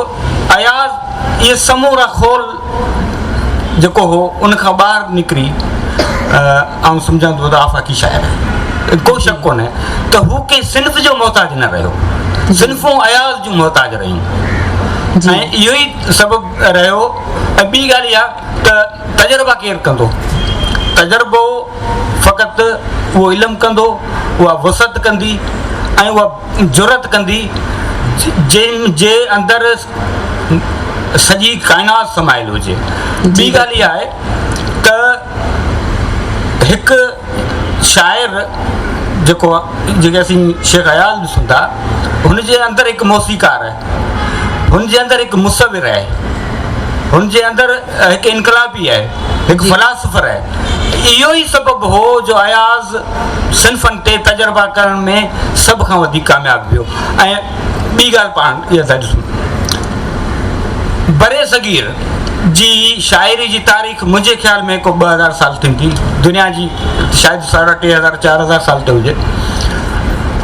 اياز اهي سمورا خول جيڪو هو ان کان ٻاهر نڪري آئون سمجهان ٿو ته آفاقي شاعر آهي ڪو شڪ ڪونهي ته هو ڪنهن صنف جو محتاج نه رهيو. صنفون اياز جون محتاج رهيون ۽ اهو ئي سبب رهيو ۽ ٻي ڳالهه اها ته تجربا ڪير ڪندو؟ تجربو فقط اهو علم ڪندو، اها وسعت ڪندي ۽ اها جرئت ڪندي جنهن جي اندر سڄي ڪائنات سمايل هجي. ٻي ڳالهه اها آهي ته هڪ شاعر جيڪو جيڪي اسين شيخ اياز ڏسون ٿا هن جي اندر هڪ موسيقار آهي، هن جي اندر هڪ مصور آهي، هن جي اندر هڪ انقلابي آهي، هڪ فلاسفر آهي. اهو ئي سبب هو جو اياز صنفن تي تجربا ڪرڻ ۾ سڀ کان وڌيڪ ڪامياب ويو ۽ ٻي ڳالهه پاڻ اها ٿا ڏسون برصغير جي شاعري جي تاريخ منهنجي خيال ۾ ڪو 2000 سال ٿيندي، دنيا جي شايد ساڍا 3000 4000 سال تي هجي.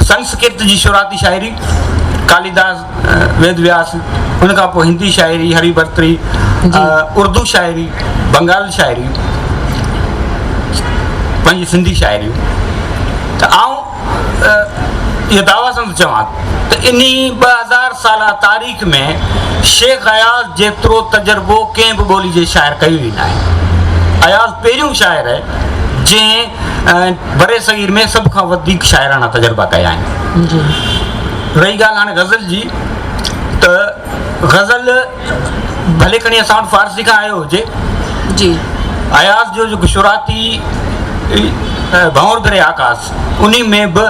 سنسڪرت جي شروعاتي شاعري ڪاليداس، ويد وياس، ان کان پوء هندي شاعري هري ڀرتري، اردو شاعري، بنگال شاعري، پنهنجي سنڌي شاعري ته آئون اها دعويٰ سان ٿو چوان ته انهي 2000 سالا تاريخ ۾ شيخ اياز جيترو تجربو ڪنهن به ٻولي جي شاعر ڪيو ئي ناهي. اياز پهريون شاعر آهي جنهن برصغير ۾ سڀ کان وڌيڪ شاعراڻا تجربا ڪيا آهن. رهي ڳالهه هاڻي غزل جي ته غزل ڀلي کڻي اسان وٽ فارسي کان آيو هجي جي اياز جو جيڪو شروعاتي ڀنور ڀري آڪاس انهي ۾ به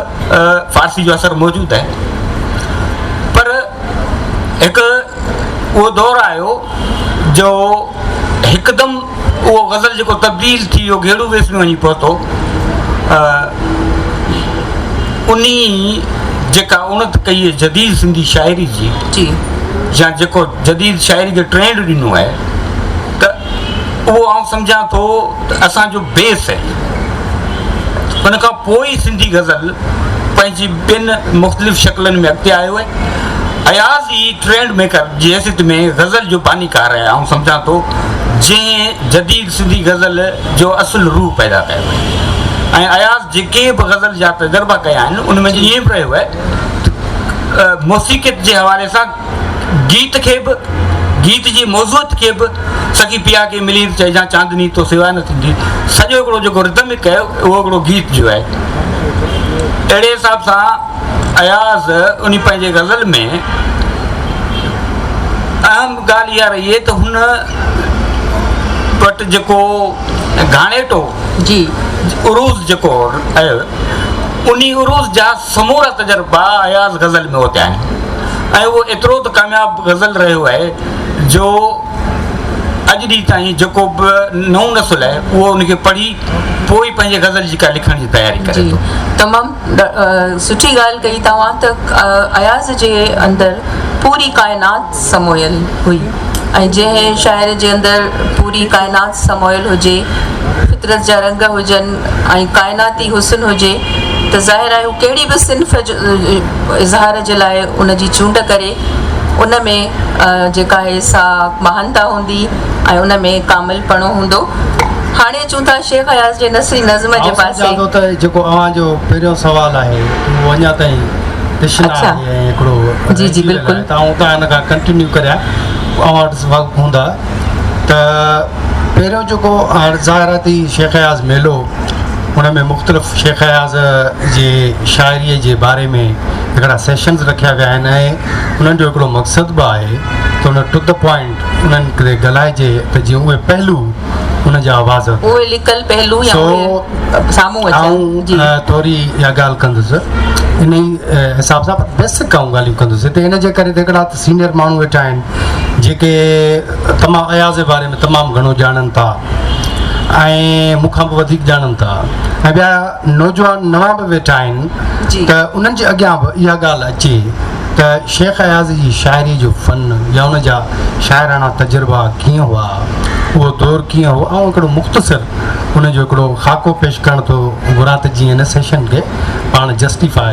فارسي جو اثر موجود آهي پر هڪ اهو دور آيو جو هڪدم اهو غزل جيڪو تبديل ٿي ويو گهيڙو ويس ۾ وڃي پهتو انهي جيڪا اڻت ڪئي جديد سنڌي شاعري جي جي يا جيڪو جديد شاعري کي ٽرينڊ ڏنو آهي ته اهو آئون سمجهان ٿو ته اسان جو بيس آهي ان کان پوء ئي سنڌي غزل پنهنجي ٻين مختلف شڪلن ۾ اڳتي آيو آهي اياز ئي ٽرينڊ ميڪر جي حيثيت ۾ غزل جو بانيڪار آهي آئون سمجهان ٿو جنهن جديد سنڌي غزل جو اصل روح پيدا ڪيو آهي ۽ اياز جيڪي به غزل جا تجربا ڪيا آهن ان ۾ ائين به رهيو آهي ته موسيقيت جي حوالي سان گيت کي به گيت جي موضوعيت کي به سخي پيا کي ملير چئجان چاندني تو سوا نه ٿيندي سڄو هڪڙو جيڪو رڌمڪ آهي اهو هڪڙو گيت جو آهي اهڙي حساب سان اياز انهي پنهنجي غزل ۾ اهم ڳالهه اها رهي ته هن وٽ جيڪو گهاڻيٽو جي عروض جيڪو آهي انهي عروض جا سمورا تجربا اياز غزل ۾ اوتيا آهن ۽ اهو ايترو ته ڪامياب غزل رهيو آهي جو اڄ ڏينهن تائين جيڪو به نئون نسل آهي اهو ان کي پڙهي پوء ئي پنهنجي غزل جي ڪا لکڻ جي تياري ڪري جي ٿو. تمام سٺي ڳالهه ڪئي توهان ته اياز جي اندر پوري ڪائنات سمويل هئي ۽ جنهن شاعر جي اندر پوري ڪائنات سمويل هجي، فطرت جا رنگ هجن ۽ ڪائناتي حسن هجي ته ظاهر آهي هو ڪهڙي به صنف جو اظهار جي لاء ان جي چونڊ ڪري ان ۾ جيڪا آهي سا مهانتا هوندي ۽ ان ۾ ڪامل پڻو هوندو. هاڻي اچون ٿا شيخ اياز جي نثري نظم جي آئون پاسي. سمجهان ٿو ته جيڪو اوهان جو پهريون سوال آهي اهو اڃا تائين تشنه اڇا آهي ۽ هڪڙو جي جي رهجي ويل بلڪل. آهي ته آئون اتان ان کان ڪنٽينيو ڪريان اوهان وٽ وقت هوندا ته پهريون جيڪو هاڻ ظاهر آهي ته هي شيخ اياز ميلو ان ۾ مختلف شيخ اياز جي شاعريء جي باري ۾ هڪڙا سيشنز رکيا ويا آهن ۽ انهن جو هڪڙو مقصد به آهي ته ان ٽو the point انهن تي ڳالهائجي ته جيئن اهي پهلو ان جا آواز اهي لڪل پهلو يا سو اهي سامهون اچن آئون جي ٿوري اها ڳالهه ڪندس ان ئي حساب سان پر بيسڪ آئون ڳالهيون ڪندس هتي ان جي ڪري ته هڪڙا ته سينئر ماڻهو ويٺا آهن جيڪي تمام اياز جي باري ۾ تمام گهڻو ڄاڻن ٿا ۽ مون کان به وڌيڪ ڄاڻن ٿا ۽ ٻيا نوجوان نوان به ويٺا آهن ته انهن جي اڳيان به اها ڳالهه اچي ته شيخ اياز جي شاعري جو فن يا ان جا شاعراڻا تجربا ڪيئن هئا، اهو دور ڪيئن هو، آئون هڪڙو مختصر ان جو هڪڙو خاڪو پيش ڪرڻ ٿو گهران ته جيئن هن سيشن کي پاڻ جسٽيفاء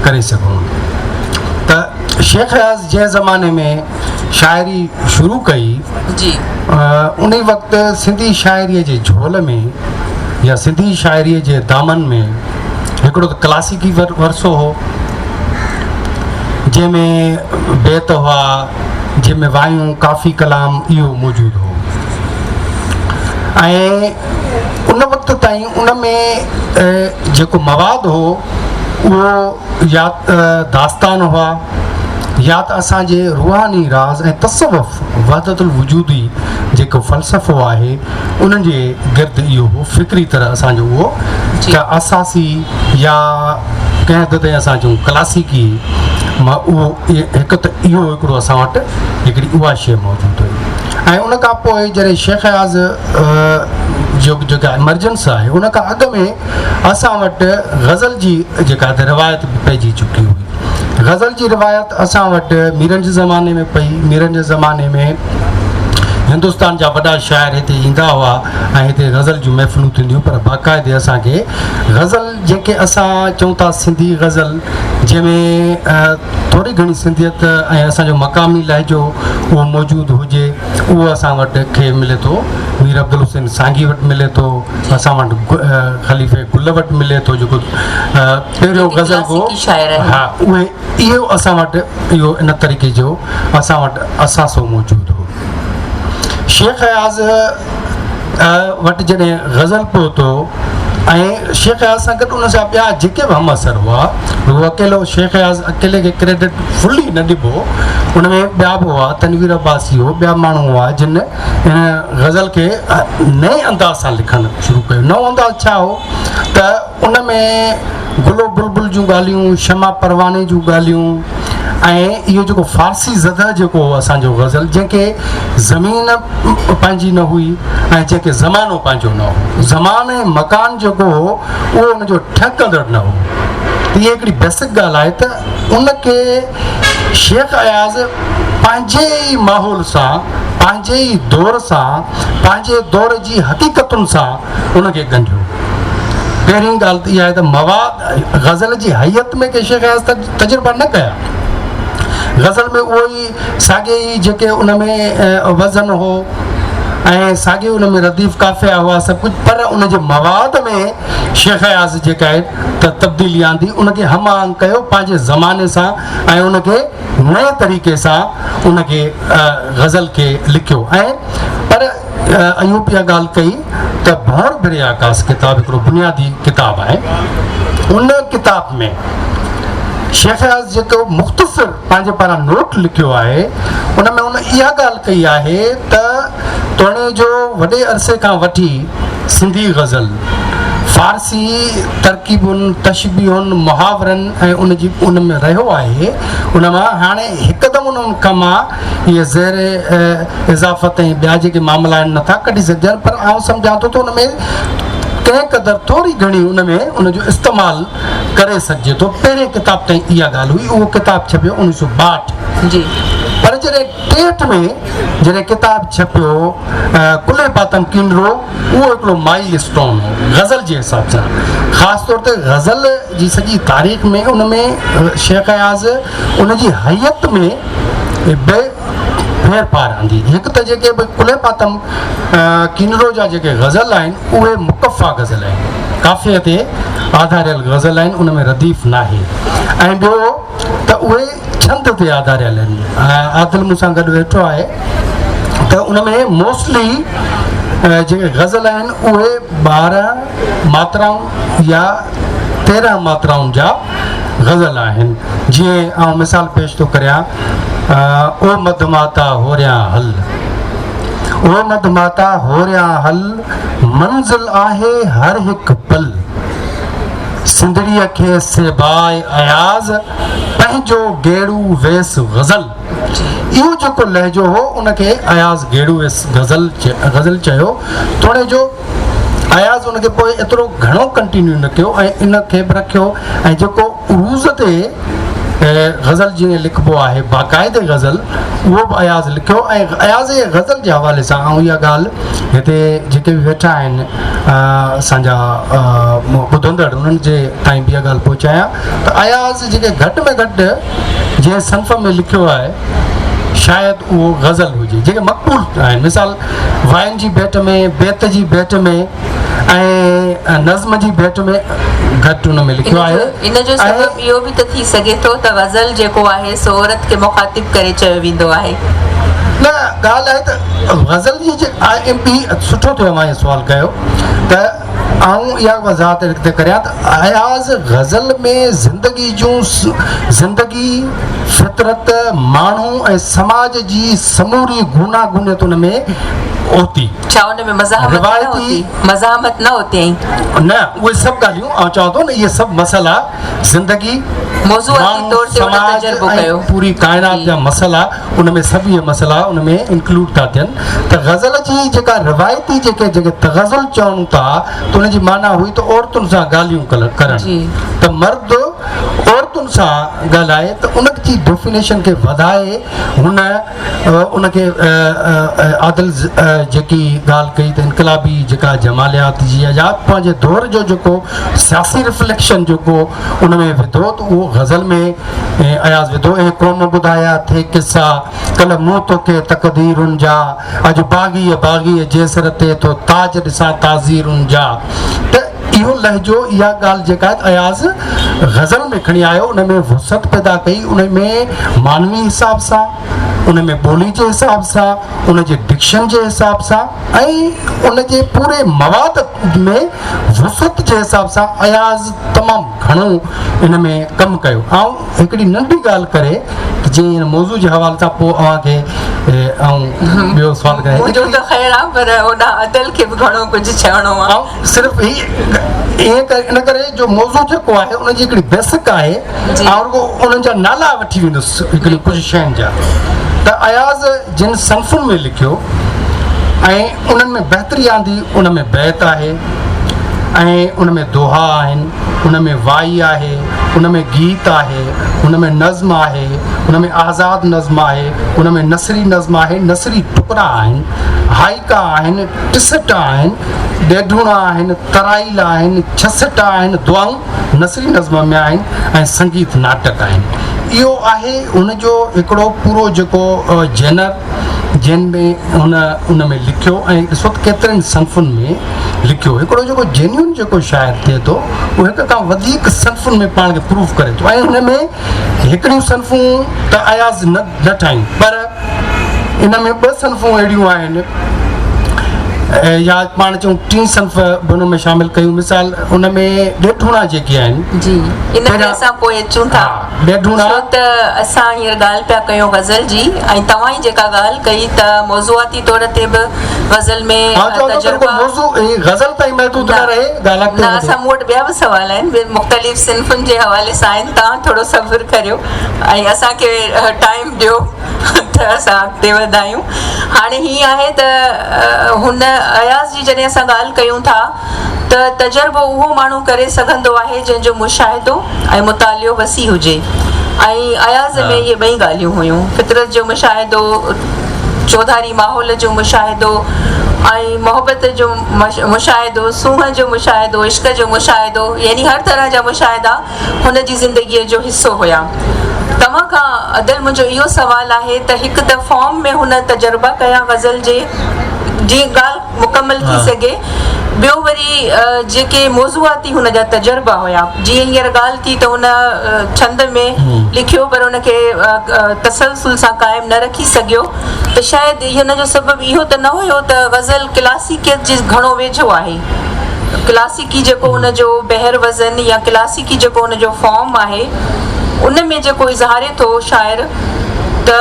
ڪري سگهون ته شيخ اياز جنهن زماني ۾ شاعري شروع ڪئي انهي وقت سنڌي شاعريء جي جهول ۾ يا سنڌي شاعريء جي دامن ۾ هڪڙو ته ڪلاسيڪي ورثو هو. جنهن ۾ بيت هئا، جنهن ۾ وايون، ڪافي ڪلام اهو موجود هو ۽ ان وقت تائين ان ۾ جيڪو مواد هو اهو يا ته داستان هئا يا ته اسان جي روحاني راز ۽ تصوف وحدت الوجودي جيڪو فلسفو آهي انهن جي گرد اهو هو فڪري طرح اسان جو اهو ڪا اساسي يا ڪنهن حد تائين اسان چئون ڪلاسيڪي اهو هڪ ته اهو هڪڙو اسان وٽ هڪڙي اها شيء موجود هئي ۽ ان کان پوء جڏهن شيخ اياز جو جيڪا ايمرجنس آهي ان کان اڳ ۾ اسان وٽ غزل جي جيڪا روايت به پئجي چڪي هئي. غزل جي روايت اسان وٽ ميرن جي زماني ۾ پئي. ميرن جي زماني ۾ هندستان جا وڏا شاعر هتي ايندا هئا ۽ هتي غزل جون محفلون ٿينديون پر باقاعدي اسان کي غزل جنهن کي اسان چئون ٿا سنڌي غزل جنهن ۾ ٿوري گهڻي سنڌيت ۽ اسان جو مقامي لهجو اهو موجود هجي اهو اسان وٽ کي ملي ٿو مير عبدالحسين سانگي وٽ ملي ٿو اسان وٽ خليفي گل وٽ ملي ٿو جيڪو پهريون غزل گو ها اهي اهو اسان وٽ اهو ان طريقي جو اسان وٽ اثاثو موجود هو شيخ اياز وٽ جڏهن غزل پهتو ۽ شيخ اياز سان گڏ ان جا ٻيا جيڪي به هم اثر هئا هو اڪيلو شيخ اياز اڪيلي کي ڪريڊٽ فلي نه ڏبو ان ۾ ٻيا به هئا تنوير عباسي هو ٻيا ماڻهو هئا جن ان غزل کي نئين انداز سان لکڻ شروع ڪيو نئون انداز ڇا هو ته ان ۾ گل و بلبل جون ڳالهيون، شمع پرواني جون ڳالهيون ۽ اهو جيڪو فارسي زده جيڪو هو اسان جو غزل جنهن کي زمين پنهنجي نه هئي ۽ جنهن کي زمانو پنهنجو نه هو زمان ۽ مڪان جيڪو هو اهو ان جو ٺهڪندڙ نه هو ته هيء هڪڙي بيسڪ ڳالهه آهي ته ان کي شيخ اياز پنهنجي ئي ماحول سان پنهنجي ئي دور سان پنهنجي دور جي حقيقتن سان ان کي ڳنڍيو. پهرين ڳالهه ته اها آهي ته مواد غزل جي هيئت ۾ ڪي شيخ اياز تجربا نه ڪيا. غزل ۾ اهو ئي ساڳي ئي جيڪي ان ۾ وزن هو ۽ ساڳي ان ۾ رديف قافيا هئا سڀ ڪجهه پر ان جي مواد ۾ شيخ اياز جيڪا آهي ته تبديلي آندي ان کي هم آهنگ ڪيو پنهنجي زماني سان ۽ ان کي نئين طريقي سان ان کي غزل کي لکيو ۽ پر ايوب اها ڳالهه ڪئي ته ڀونر ڀري آڪاس ڪتاب هڪڙو بنيادي ڪتاب آهي. ان ڪتاب ۾ شيخ اياز جيڪو مختصر پنهنجي پاران نوٽ لکيو آهي، ان ۾ هن اها ڳالهه ڪئي آهي ته توڻي جو وڏي عرصي کان وٺي سنڌي غزل فارسي ترڪيبن، تشبيهن، محاورن ۽ ان جي ان ۾ رهيو آهي، ان مان هاڻي هڪدم انهن کان مان اهي زير اضافت ۽ ٻيا جيڪي معاملا آهن نٿا ڪڍي سگهجن پر آئون سمجهان ٿو ته ان ۾ ڪنهن قدر ٿوري گهڻي ان ۾ ان جو استعمال ڪري سگهجي ٿو. پهرين ڪتاب تائين اها ڳالهه هئي، اهو ڪتاب ڇپيو اوڻيهه سو 62 جي پر جڏهن 63 ۾ جڏهن ڪتاب ڇپيو ڪلهي پاتم ڪينرو اهو هڪڙو مائل اسٽون هو غزل جي حساب سان خاص طور تي غزل جي سڄي تاريخ ۾ ان ۾ شيخ اياز ان جي هيئت ۾ به ڦير ڦار آندي. هڪ ته جيڪي به ڪلهي پاتم ڪينرو جا جيڪي غزل آهن اهي مقفيٰ غزل آهن، قافيي تي آڌاريل غزل آهن، ان ۾ رديف ناهي ۽ ٻيو ته اهي ڇند تي آڌاريل آهن. عادل مون سان گڏ ويٺو آهي ته ان ۾ موسٽلي جيڪي غزل آهن اهي 12 ماترائون يا 13 ماترائن جا غزل آهن جيئن آئون مثال پيش ٿو ڪريان او مڌ ماتا هوريان هل او مڌ ماتا هوريان هل منزل آهي هر هڪ پل سنڌڙيء کي سيبائي اياز پنهنجو گيڙو ويس غزل اهو جيڪو لهجو هو ان کي اياز گيڙو ويس غزل غزل چيو توڻي جو اياز ان کي پوء ايترو گهڻو ڪنٽينيو نه ڪيو ۽ ان کي به رکيو ۽ جيڪو عروض تي غزل جيئن لکبو آهي باقاعدي غزل اهو به اياز لکيو ۽ اياز جي غزل جي حوالي سان آئون اها ڳالهه هتي جيڪي به ويٺا آهن اسان جا ٻڌندڙ انهن جي تائين به اها ڳالهه پهچايان ته اياز جيڪي گهٽ ۾ گهٽ جنهن صنف ۾ لکيو آهي شايد اهو غزل هجي جيڪي مقبول آهن مثال واين جي ڀيٽ ۾ بيت جي ڀيٽ ۾ ۽ نظم جي ڀيٽ ۾ گهٽ ان ۾ لکيو آهي. ان جو سبب اهو به ته ٿي سگهي ٿو ته غزل جيڪو آهي سو عورت کي مخاطب ڪري چيو ويندو آهي. نه ڳالهه آهي ته غزل جي جي آء ايم پي سٺو ٿيو اوهان اهو سوال ڪيو ته آئون اها وضاحت هتي ڪريان ته اياز غزل ۾ زندگي جون زندگي، فطرت، ماڻهو ۽ سماج جي سموري گوناگونيت ان ۾ اوتي. ڇا ان ۾ مزاحمت نه اوتي؟ مزاحمت نه اوتيائين؟ نه اهي سڀ ڳالهيون آئون چوان ٿو نه اهي سڀ مسئلا زندگي، موضوعاتي ماڻهو، طور تي ان سماج تجربو ۽ ڪيو. پوري ڪائنات جا مسئلا ان ۾ سڀ اهي مسئلا ان ۾ انڪلوڊ ٿا ٿين ته غزل جي جيڪا روايتي جيڪي جيڪي تغزل چون ٿا ته ان جي معنيٰ هئي ته عورتن سان ڳالهيون ڪرڻ ته مرد عورتن سان ڳالهائي ته ان جي ڊيفينيشن کي وڌائي هن ان کي عادل جيڪي ڳالهه ڪئي ته انقلابي جيڪا جماليات جي يا پنهنجي دور جو جيڪو سياسي رفليڪشن جيڪو ان ۾ وڌو ته اهو غزل ۾ اياز وڌو اي قوم ٻڌايا ٿي قصا ڪلهه مون توکي تقديرن جا اڄ باغيء باغيء جي سر تي ٿو تاج ڏسان تعزيرن جا ته اهو لهجو اها ڳالهه جيڪا اياز غزل ۾ کڻي آيو ان ۾ وسعت پيدا ڪئي ان ۾ معنوي حساب سان ان ۾ ٻولي جي حساب سان ان جي ڊڪشن جي حساب سان ۽ ان جي پوري مواد ۾ وسعت جي حساب سان اياز تمام گهڻو ان ۾ ڪم ڪيو. آئون هڪڙي ننڍي ڳالهه ڪري ته جيئن هن موضوع جي حوالي سان پوء اوهان کي آئون ٻيو سوال ڪريان. منهنجو ته خير آ پر هوڏانهن ادل کي به گهڻو ڪجهه چوڻو آ. آئون صرف هي ائين ڪري ان ڪري جو موضوع جيڪو آهي ان جي هڪڙي بيسڪ آهي آئون رڳو انهن جا نالا وٺي ويندس هڪڙي ڪجهه شين جا ته اياز جن صنفن ۾ لکيو ۽ انهن ۾ بهتري آندي ان ۾ بيت آهي ۽ ان ۾ دوها آهن ان ۾ وائي آهي ان ۾ گيت آهي ان ۾ نظم آهي ان ۾ آزاد نظم آهي ان ۾ نثري نظم آهي نثري ٽڪرا آهن هائيڪا آهن ٽسٽ آهن ڏيڍوڻا آهن ترائيل آهن ڇسٽ آهن دعائون نثري نظم ۾ آهن ۽ سنگيت ناٽڪ آهن اهو آهي ان جو هڪڙو پورو جيڪو جينر جنهن ۾ هن ان ۾ لکيو ۽ ڏسو ته ڪيترن صنفن ۾ لکيو هڪڙو جيڪو جينيون جيڪو شاعر ٿئي ٿو اهو هڪ کان وڌيڪ صنفن ۾ پاڻ کي پروف ڪري ٿو ۽ هن ۾ هڪڙيون صنفون ته اياز نه نه ٺاهيون پر ان ۾ ٻه صنفون اهڙيون آهن يا پاڻ چئون ٽين صنف به ان ۾ شامل ڪيون مثال ان ۾ ڏيڍوڻا جيڪي آهن جي ان تي اسان پوء اچون ٿا ڏيڍوڻا ڇو ته اسان هينئر ڳالهه پيا ڪيون غزل جي ۽ توهان ئي جيڪا ڳالهه ڪئي ته موضوعاتي طور تي به غزل ۾ تجربا موضوع غزل تائين محدود نه رهي ڳالهه اڳتي نه اسان مون وٽ ٻيا به سوال آهن ٻين مختلف صنفن جي حوالي سان آهن توهان ٿورو صبر ڪريو ۽ اسان کي ٽائيم ڏيو ته اسان اڳتي وڌايون. هاڻي هي آهي ته هن اياز جي جڏهن اسان ڳالهه ڪيون ٿا ته تجربو اهو ماڻهو ڪري سگهندو آهي جنهن جو مشاهدو ۽ مطالعو وسيع هجي ۽ اياز ۾ اهي ٻئي ڳالهيون هيون فطرت جو مشاهدو چوڌاري ماحول جو مشاهدو ۽ محبت جو مشاهدو سونهن جو مشاهدو عشق جو مشاهدو يعني هر طرح جا مشاهدا هن جي زندگيء جو حصو هيا. توهان کان ادل منهنجو اهو سوال آهي ته هڪ ته فارم ۾ هن تجربا ڪيا غزل جي جيئن ڳالهه مڪمل ٿي سگهي ٻيو وري جيڪي موضوعاتي هن جا تجربا هيا جيئن هينئر ڳالهه ٿي ته هن ڇند ۾ لکيو پر ان کي تسلسل سان قائم نه رکي سگهيو ته شايد هن جو سبب اهو ته نه هيو ته غزل ڪلاسيڪيت جي گهڻو ويجهو آهي. ڪلاسيڪي جيڪو ان جو بحر وزن يا ڪلاسيڪي جيڪو ان جو فارم آهي ان ۾ جيڪو اظهاري ٿو شاعر ته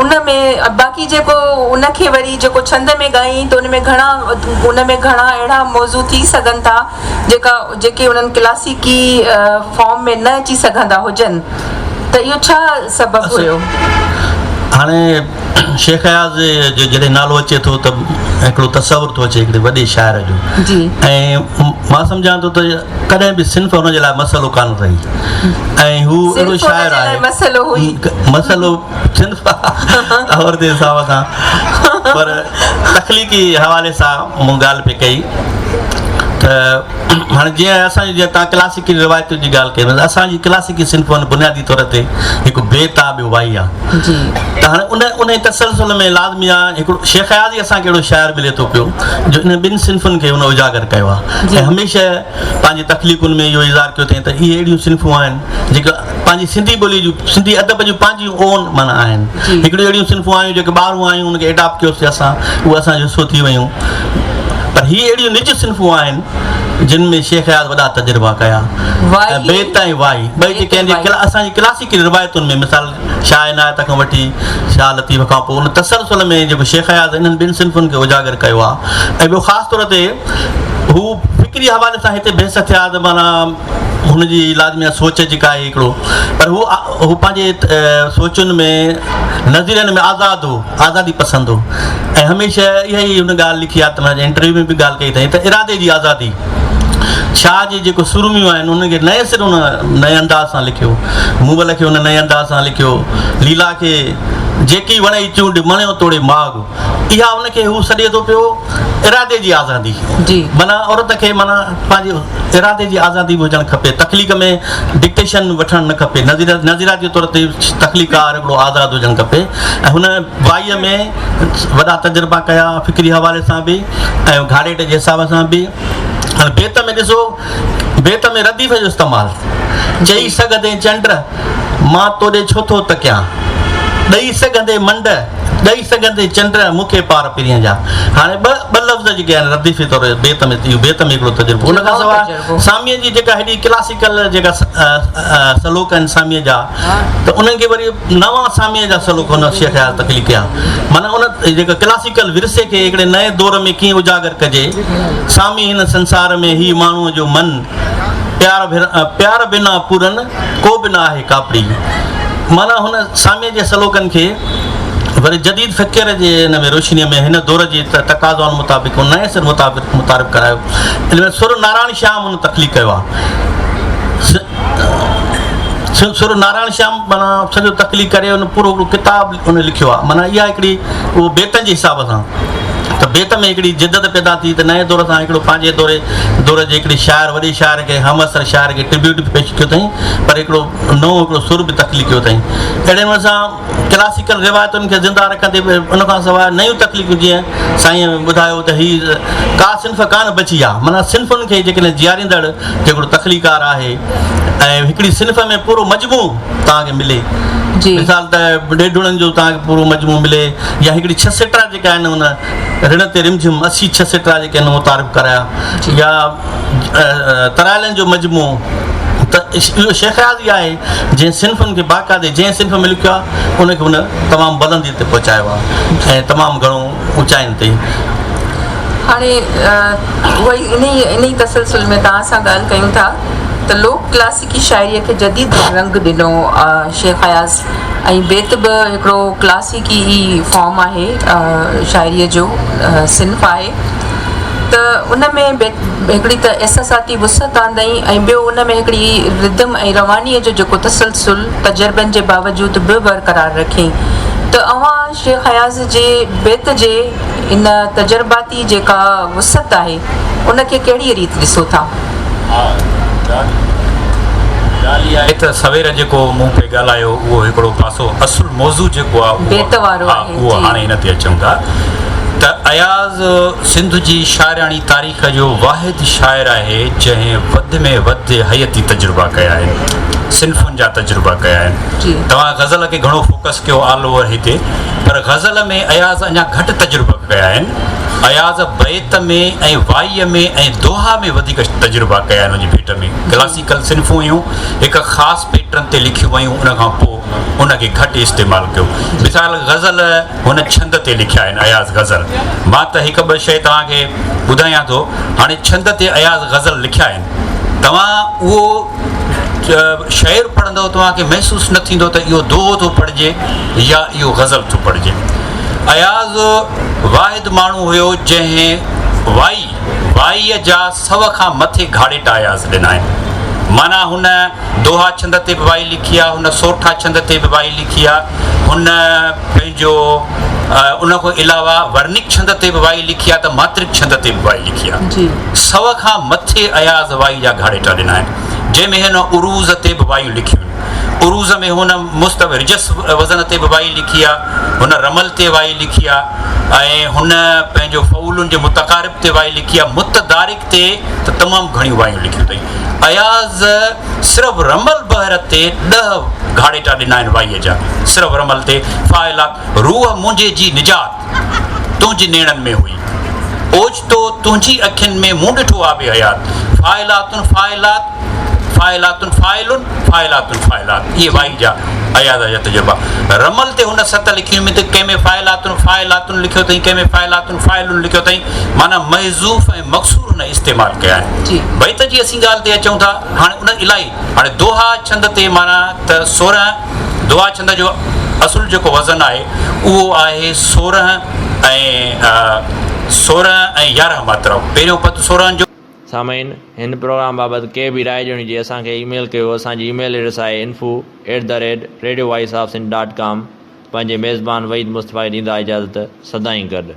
ان ۾ باقي جيڪو ان کي وري جيڪو ڇند ۾ ڳائين ته ان ۾ گهڻا ان ۾ گهڻا اهڙا موضوع ٿي سگهن ٿا جيڪا جيڪي انهن ڪلاسيڪي فارم ۾ نه اچي سگهندا هجن ته اهو ڇا سبب هيو؟ هاڻي شيخ اياز جو جڏهن نالو اچي ٿو ته هڪڙو تصور ٿو اچي هڪڙي وڏي شاعر جو جي ۽ مان سمجهان ٿو ته ڪڏهن به صنف هن جي لاء مسئلو ڪانه رهي ۽ هو اهڙو شاعر آهي مسئلو هئي مسئلو صنف عورت جي حساب سان پر تخليقي حوالي سان مون ڳالهه پئي ڪئي. ته هاڻي جيئن اسان جي جيئن توهان ڪلاسيڪي روايتن جي ڳالهه ڪئي اسان جي ڪلاسيڪي صنفون بنيادي طور تي هڪ بيت آ ٻيو وائي آ جي ته هاڻي ان ان تسلسل ۾ لازمي آ هڪڙو شيخ اياز ئي اسان کي اهڙو شاعر ملي ٿو پيو جو انهن ٻن صنفن کي هن اجاگر ڪيو آ ۽ هميشه پنهنجي تخليقن ۾ اهو اظهار ڪيو اٿائين ته اهي اهڙيون صنفون آهن جيڪي پنهنجي سنڌي ٻولي جون سنڌي ادب جون پنهنجيون اون معنيٰ آهن هڪڙيون اهڙيون صنفون آيون جيڪي ٻاهرون آيون ان کي اڊاپٽ ڪيوسي اسان اهي اسان جو حصو ٿي ويون پر هي اهڙيون نج صنفون آهن جن ۾ شيخ اياز وڏا تجربا ڪيا بيت ۽ وائي ٻئي جيڪي آهن اسان جي ڪلاسيڪي روايتن ۾ مثال شاهه عنايت کان وٺي شاهه لطيف کان پوء ان تسلسل ۾ جيڪو شيخ اياز انهن ٻن صنفن کي اجاگر ڪيو آهي ۽ ٻيو خاص طور تي هو فڪري حوالي سان هتي بحث ٿيا ته معنيٰ هن جي لازمي آهي سوچ جيڪا آهي هڪڙو پر هو هو پنهنجي سوچن ۾ نظرين ۾ آزاد هو آزادي پسند هو ۽ هميشه اها ئي هن ڳالهه لکي آهي ته منهنجي انٽرويو ۾ به ڳالهه ڪئي اٿائين ته ارادي جي آزادي شاهه جي جيڪو سرميون آهن انهن کي نئين سر هن نئين انداز سان لکيو مومل کي هن نئين انداز سان لکيو ليلا کي جيڪي وڻئي چونڊ مڻيو توڙي ماڳ اها ان کي هو سڏي ٿو پيو ارادي جي آزادي معنيٰ عورت کي معنيٰ پنهنجي ارادي جي آزادي به هجڻ کپي تخليق ۾ ڊڪٽيشن وٺڻ نه کپي نظرياتي طور تي تخليقڪار هڪڙو آزاد هجڻ کپي ۽ هن وائيء ۾ وڏا تجربا ڪيا فڪري حوالي سان به ۽ گهاڙيٽي جي حساب سان به هاڻي بيت ۾ ڏسو بيت ۾ رديف جو استعمال چئي سگهندين چنڊ مان توڏي ڇو ٿو تڪيان ڏئي سگهندي منڊ ڏئي سگهندي چنڊ مون کي پار پرينء جا هاڻي ٻه ٻه لفظ جيڪي آهن رديفي طور بيت ۾ اهو بيت ۾ هڪڙو تجربو ان کان سواء ساميء جي جيڪا هيڏي ڪلاسيڪل جيڪا سلوڪ آهن ساميء جا ته انهن کي وري نوان ساميء جا سلوڪ هن شيخ اياز تخليق ڪيا معنيٰ ان جيڪا ڪلاسيڪل ورثي کي هڪڙي نئين دور ۾ ڪيئن اجاگر ڪجي سامي هن سنسار ۾ هي ماڻهوء جو من پيار پيار بنا پورن ڪو به نه آهي ڪاپڙي معنيٰ هن ساميء جي سلوڪن کي وري جديد فڪر جي ان ۾ روشنيء ۾ هن دور جي تقاضائن مطابق نئين سر متعارف ڪرايو ان ۾ سر نارائڻ شيام هن تخليق ڪيو آهي سر نارائڻ شيام معنيٰ سڄو تخليق ڪري ان پورو هڪڙو ڪتاب ان لکيو آهي معنيٰ اها هڪڙي اهو بيتن جي حساب سان ته بيت ۾ هڪڙي جدت پيدا ٿي ته نئين دور سان هڪڙو پنهنجي دوري دور جي هڪڙي شاعر وڏي شاعر کي همعصر شاعر کي ٽربيوٽ به پيش ڪيو اٿائين پر هڪڙو نئون هڪڙو سر به تخليق ڪيو اٿائين اهڙي نموني سان ڪلاسيڪل روايتن کي زنده رکندي به ان کان سواء نيون تخليقون جيئن سائين ٻڌايو ته هي ڪا صنف ڪانه بچي آ معنيٰ صنفن کي جيڪڏهن جياريندڙ جيڪو تخليقار آهي ۽ هڪڙي صنف ۾ پورو مجموعو توهان کي ملي مثال ته ڏيڍوڻن جو توهان کي پورو مجموعو ملي يا هڪڙي ڇهه سٽرا جيڪا آهن ان رڻ تي رمجھم 80 ڇهه سٽرا جيڪي آهن متعارف ڪرايا يا ترائيلن جو مجموعو ته اهو شيخ اياز ئي آهي جنهن صنفن کي باقاعدي جنهن صنف ۾ لکيو آهي ان کي هن تمام بلندي تي پهچايو آهي ۽ تمام گهڻو اوچائين تي. هاڻي اهو ئي انهي انهي تسلسل ۾ توهان سان ڳالهه ڪيون ٿا ته لوڪ ڪلاسيڪي شاعريء کي جديد رنگ ڏنو شيخ اياز ۽ بيت به هڪڙو ڪلاسيڪي ئي فارم آهي شاعريء جو صنف آهي ته ان ۾ هڪڙي ته احساساتي وسعت آندائين ۽ ٻيو ان ۾ هڪڙي ردم ۽ روانيء جو جيڪو تسلسل تجربن جي باوجود به برقرار رکيائين ته اوهان شيخ اياز جي بيت جي ان تجرباتي جيڪا وسعت آهي ان کي ڪهڙيء ريت ڏسو ٿا؟ ڳالهه اها آهي ته سوير جيڪو مون پئي ڳالهايو اهو هڪڙو پاسو اصل موضوع جيڪو آهي بيت وارو آهي اهو هاڻي هن تي اچون ٿا ته اياز سنڌ جي شاعراڻي تاريخ جو واحد شاعر آهي جنهن وڌ ۾ وڌ هيئتي تجربا ڪيا آهن، صنفن جا تجربا ڪيا آهن. توهان غزل کي گهڻو فوڪس ڪيو آل اوور هتي پر غزل ۾ اياز اڃا گهٽ تجربا ڪيا آهن. اياز بيت ۾ ۽ وائيء ۾ ۽ دوها ۾ وڌيڪ تجربا ڪيا آهن ان جي ڀيٽ ۾ ڪلاسيڪل صنفون هيون هڪ خاص پيٽرن تي لکيون ويون ان کان پوء ان کي گهٽ استعمال ڪيو. مثال غزل هن ڇند تي لکيا آهن اياز غزل مان ته هڪ ٻه شيء توهان کي ٻڌايان ٿو هاڻي ڇند تي اياز غزل لکيا آهن توهان اهو شعر پڙهندو توهان کي محسوس نه ٿيندو ته اهو دوهو ٿو پڙهجي يا اهو غزل ٿو پڙهجي اياز واحد ماڻهو هيو جنهن وائي وائيء جا سو کان مٿي گهاڙيٽا اياز ڏنا آهن معنيٰ هن دوها ڇند تي به وائي لکي آهي هن سورٺا ڇند تي به وائي لکي آهي هن پنهنجو ان کان علاوه ورنڪ ڇند تي به وائي لکي آ ته ماترڪ ڇند تي به وائي لکي آ. سو کان مٿي اياز وائي جا گهاڙيٽا ڏنا آهن، جنهن ۾ هن عروض تي به وايون لکيون آهن. عروض ۾ هن مستوي رجس وزن تي به وائي لکي آ، هن رمل تي وائي لکي آ ۽ هن پنهنجو فعولن جي متقارب تي وائي لکي آ، متدارڪ تي ته تمام گهڻيون وايون لکيون اٿئي. اياز صرف رمل بحر تي ڏهه گهاڙيٽا ڏنا آهن وائيء جا، صرف رمل تي، فاعلات، روح منهنجي جي نجات تنهنجي نيڻن ۾ هئي، اوچتو تنهنجي اکين ۾ مون ڏٺو آب حيات، فاعلاتن فاعلات فاعلاتن فاعلن فاعلاتن فاعلات، اهي وائي جا اياز جا تجربا. رمل تي هن ست لکيون ته ڪنهن ۾ فاعلاتن فاعلاتن لکيو اٿئي، ڪنهن ۾ فاعلاتن فاعلن لکيو اٿئي، معنيٰ محذوف ۽ مقصور هن استعمال ڪيا آهن. بيت جي اسين ڳالهه تي اچون ٿا، هاڻي ان الائي هاڻي دوها ڇند تي معنيٰ ته 16 دوها ڇند جو اصل جيڪو وزن آهي اهو آهي 16 ۽ 16 ۽ 11 ماترائون، پهريون پد 16 جو. سامعين هن پروگرام بابت ڪي به راء ڏيڻي هجي اسان کي اي ميل ڪيو اسان جي اي ميل ايڊريس آهي info at the rate radio voice of Sindh dot com پنهنجي ميزبان وحيد مصطفيٰ کي ڏيندا اجازت سدائين گڏ.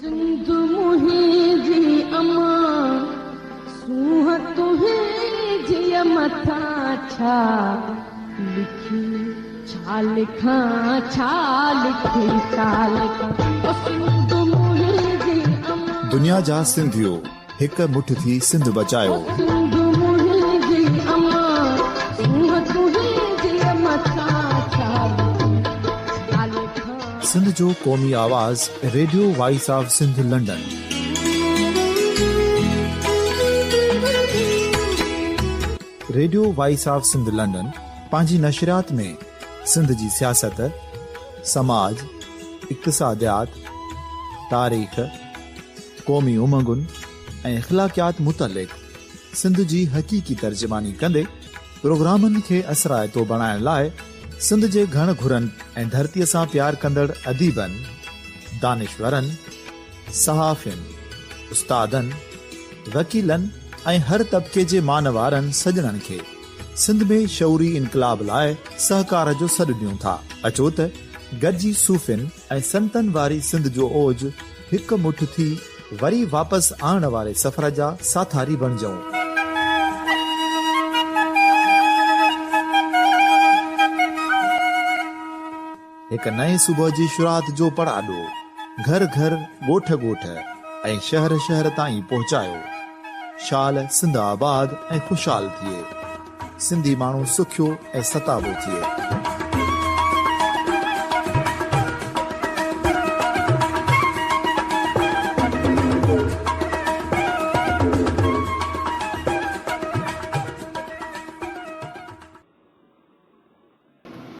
سنڌ منهنجي امان، سونهن تنهنجيء مٿان ڇا لکي ڇا لکان ڇا لکي ڇا لکان او سنڌ منهنجي امان. دنيا جا سنڌيو هڪ مٺ ٿي سنڌ بچايو. او سنڌ منهنجي امان، سونهن تنهنجيء مٿان ڇا لکي ڇا لکان. سنڌ جو قومي آواز radio voice of Sindh London. Radio voice of Sindh London پنهنجي نشريات ۾ سنڌ جي سياست، سماج، اقتصاديات، تاريخ، قومي امنگن ۽ اخلاقيات متعلق سنڌ جي حقيقي ترجماني ڪندي پروگرامن کي اثرائتو بڻائڻ لاء سنڌ جي گهڻ گهرن ۽ ڌرتيء سان پيار ڪندڙ اديبن، دانشورن، صحافين، استادن، وڪيلن ۽ هر طبقي جي مان وارن سڄڻن کي سنڌ ۾ شعوري انقلاب لاء سهڪار جو سڏ ڏيون ٿا. اچو ته گڏجي صوفين ۽ سنتن واري سنڌ جو اوج هڪ مٺ ٿي وري واپس آڻڻ واري سفر جا ساٿاري بڻجون. هڪ نئين صبح جي شروعات جو پڙاڏو گهر گهر، ڳوٺ ڳوٺ ۽ شهر شهر تائين پهچايو. شال سنڌ آباد ۽ خوشحال ٿئي. سنڌي ماڻهو سکيو ۽ ستابو ٿئي.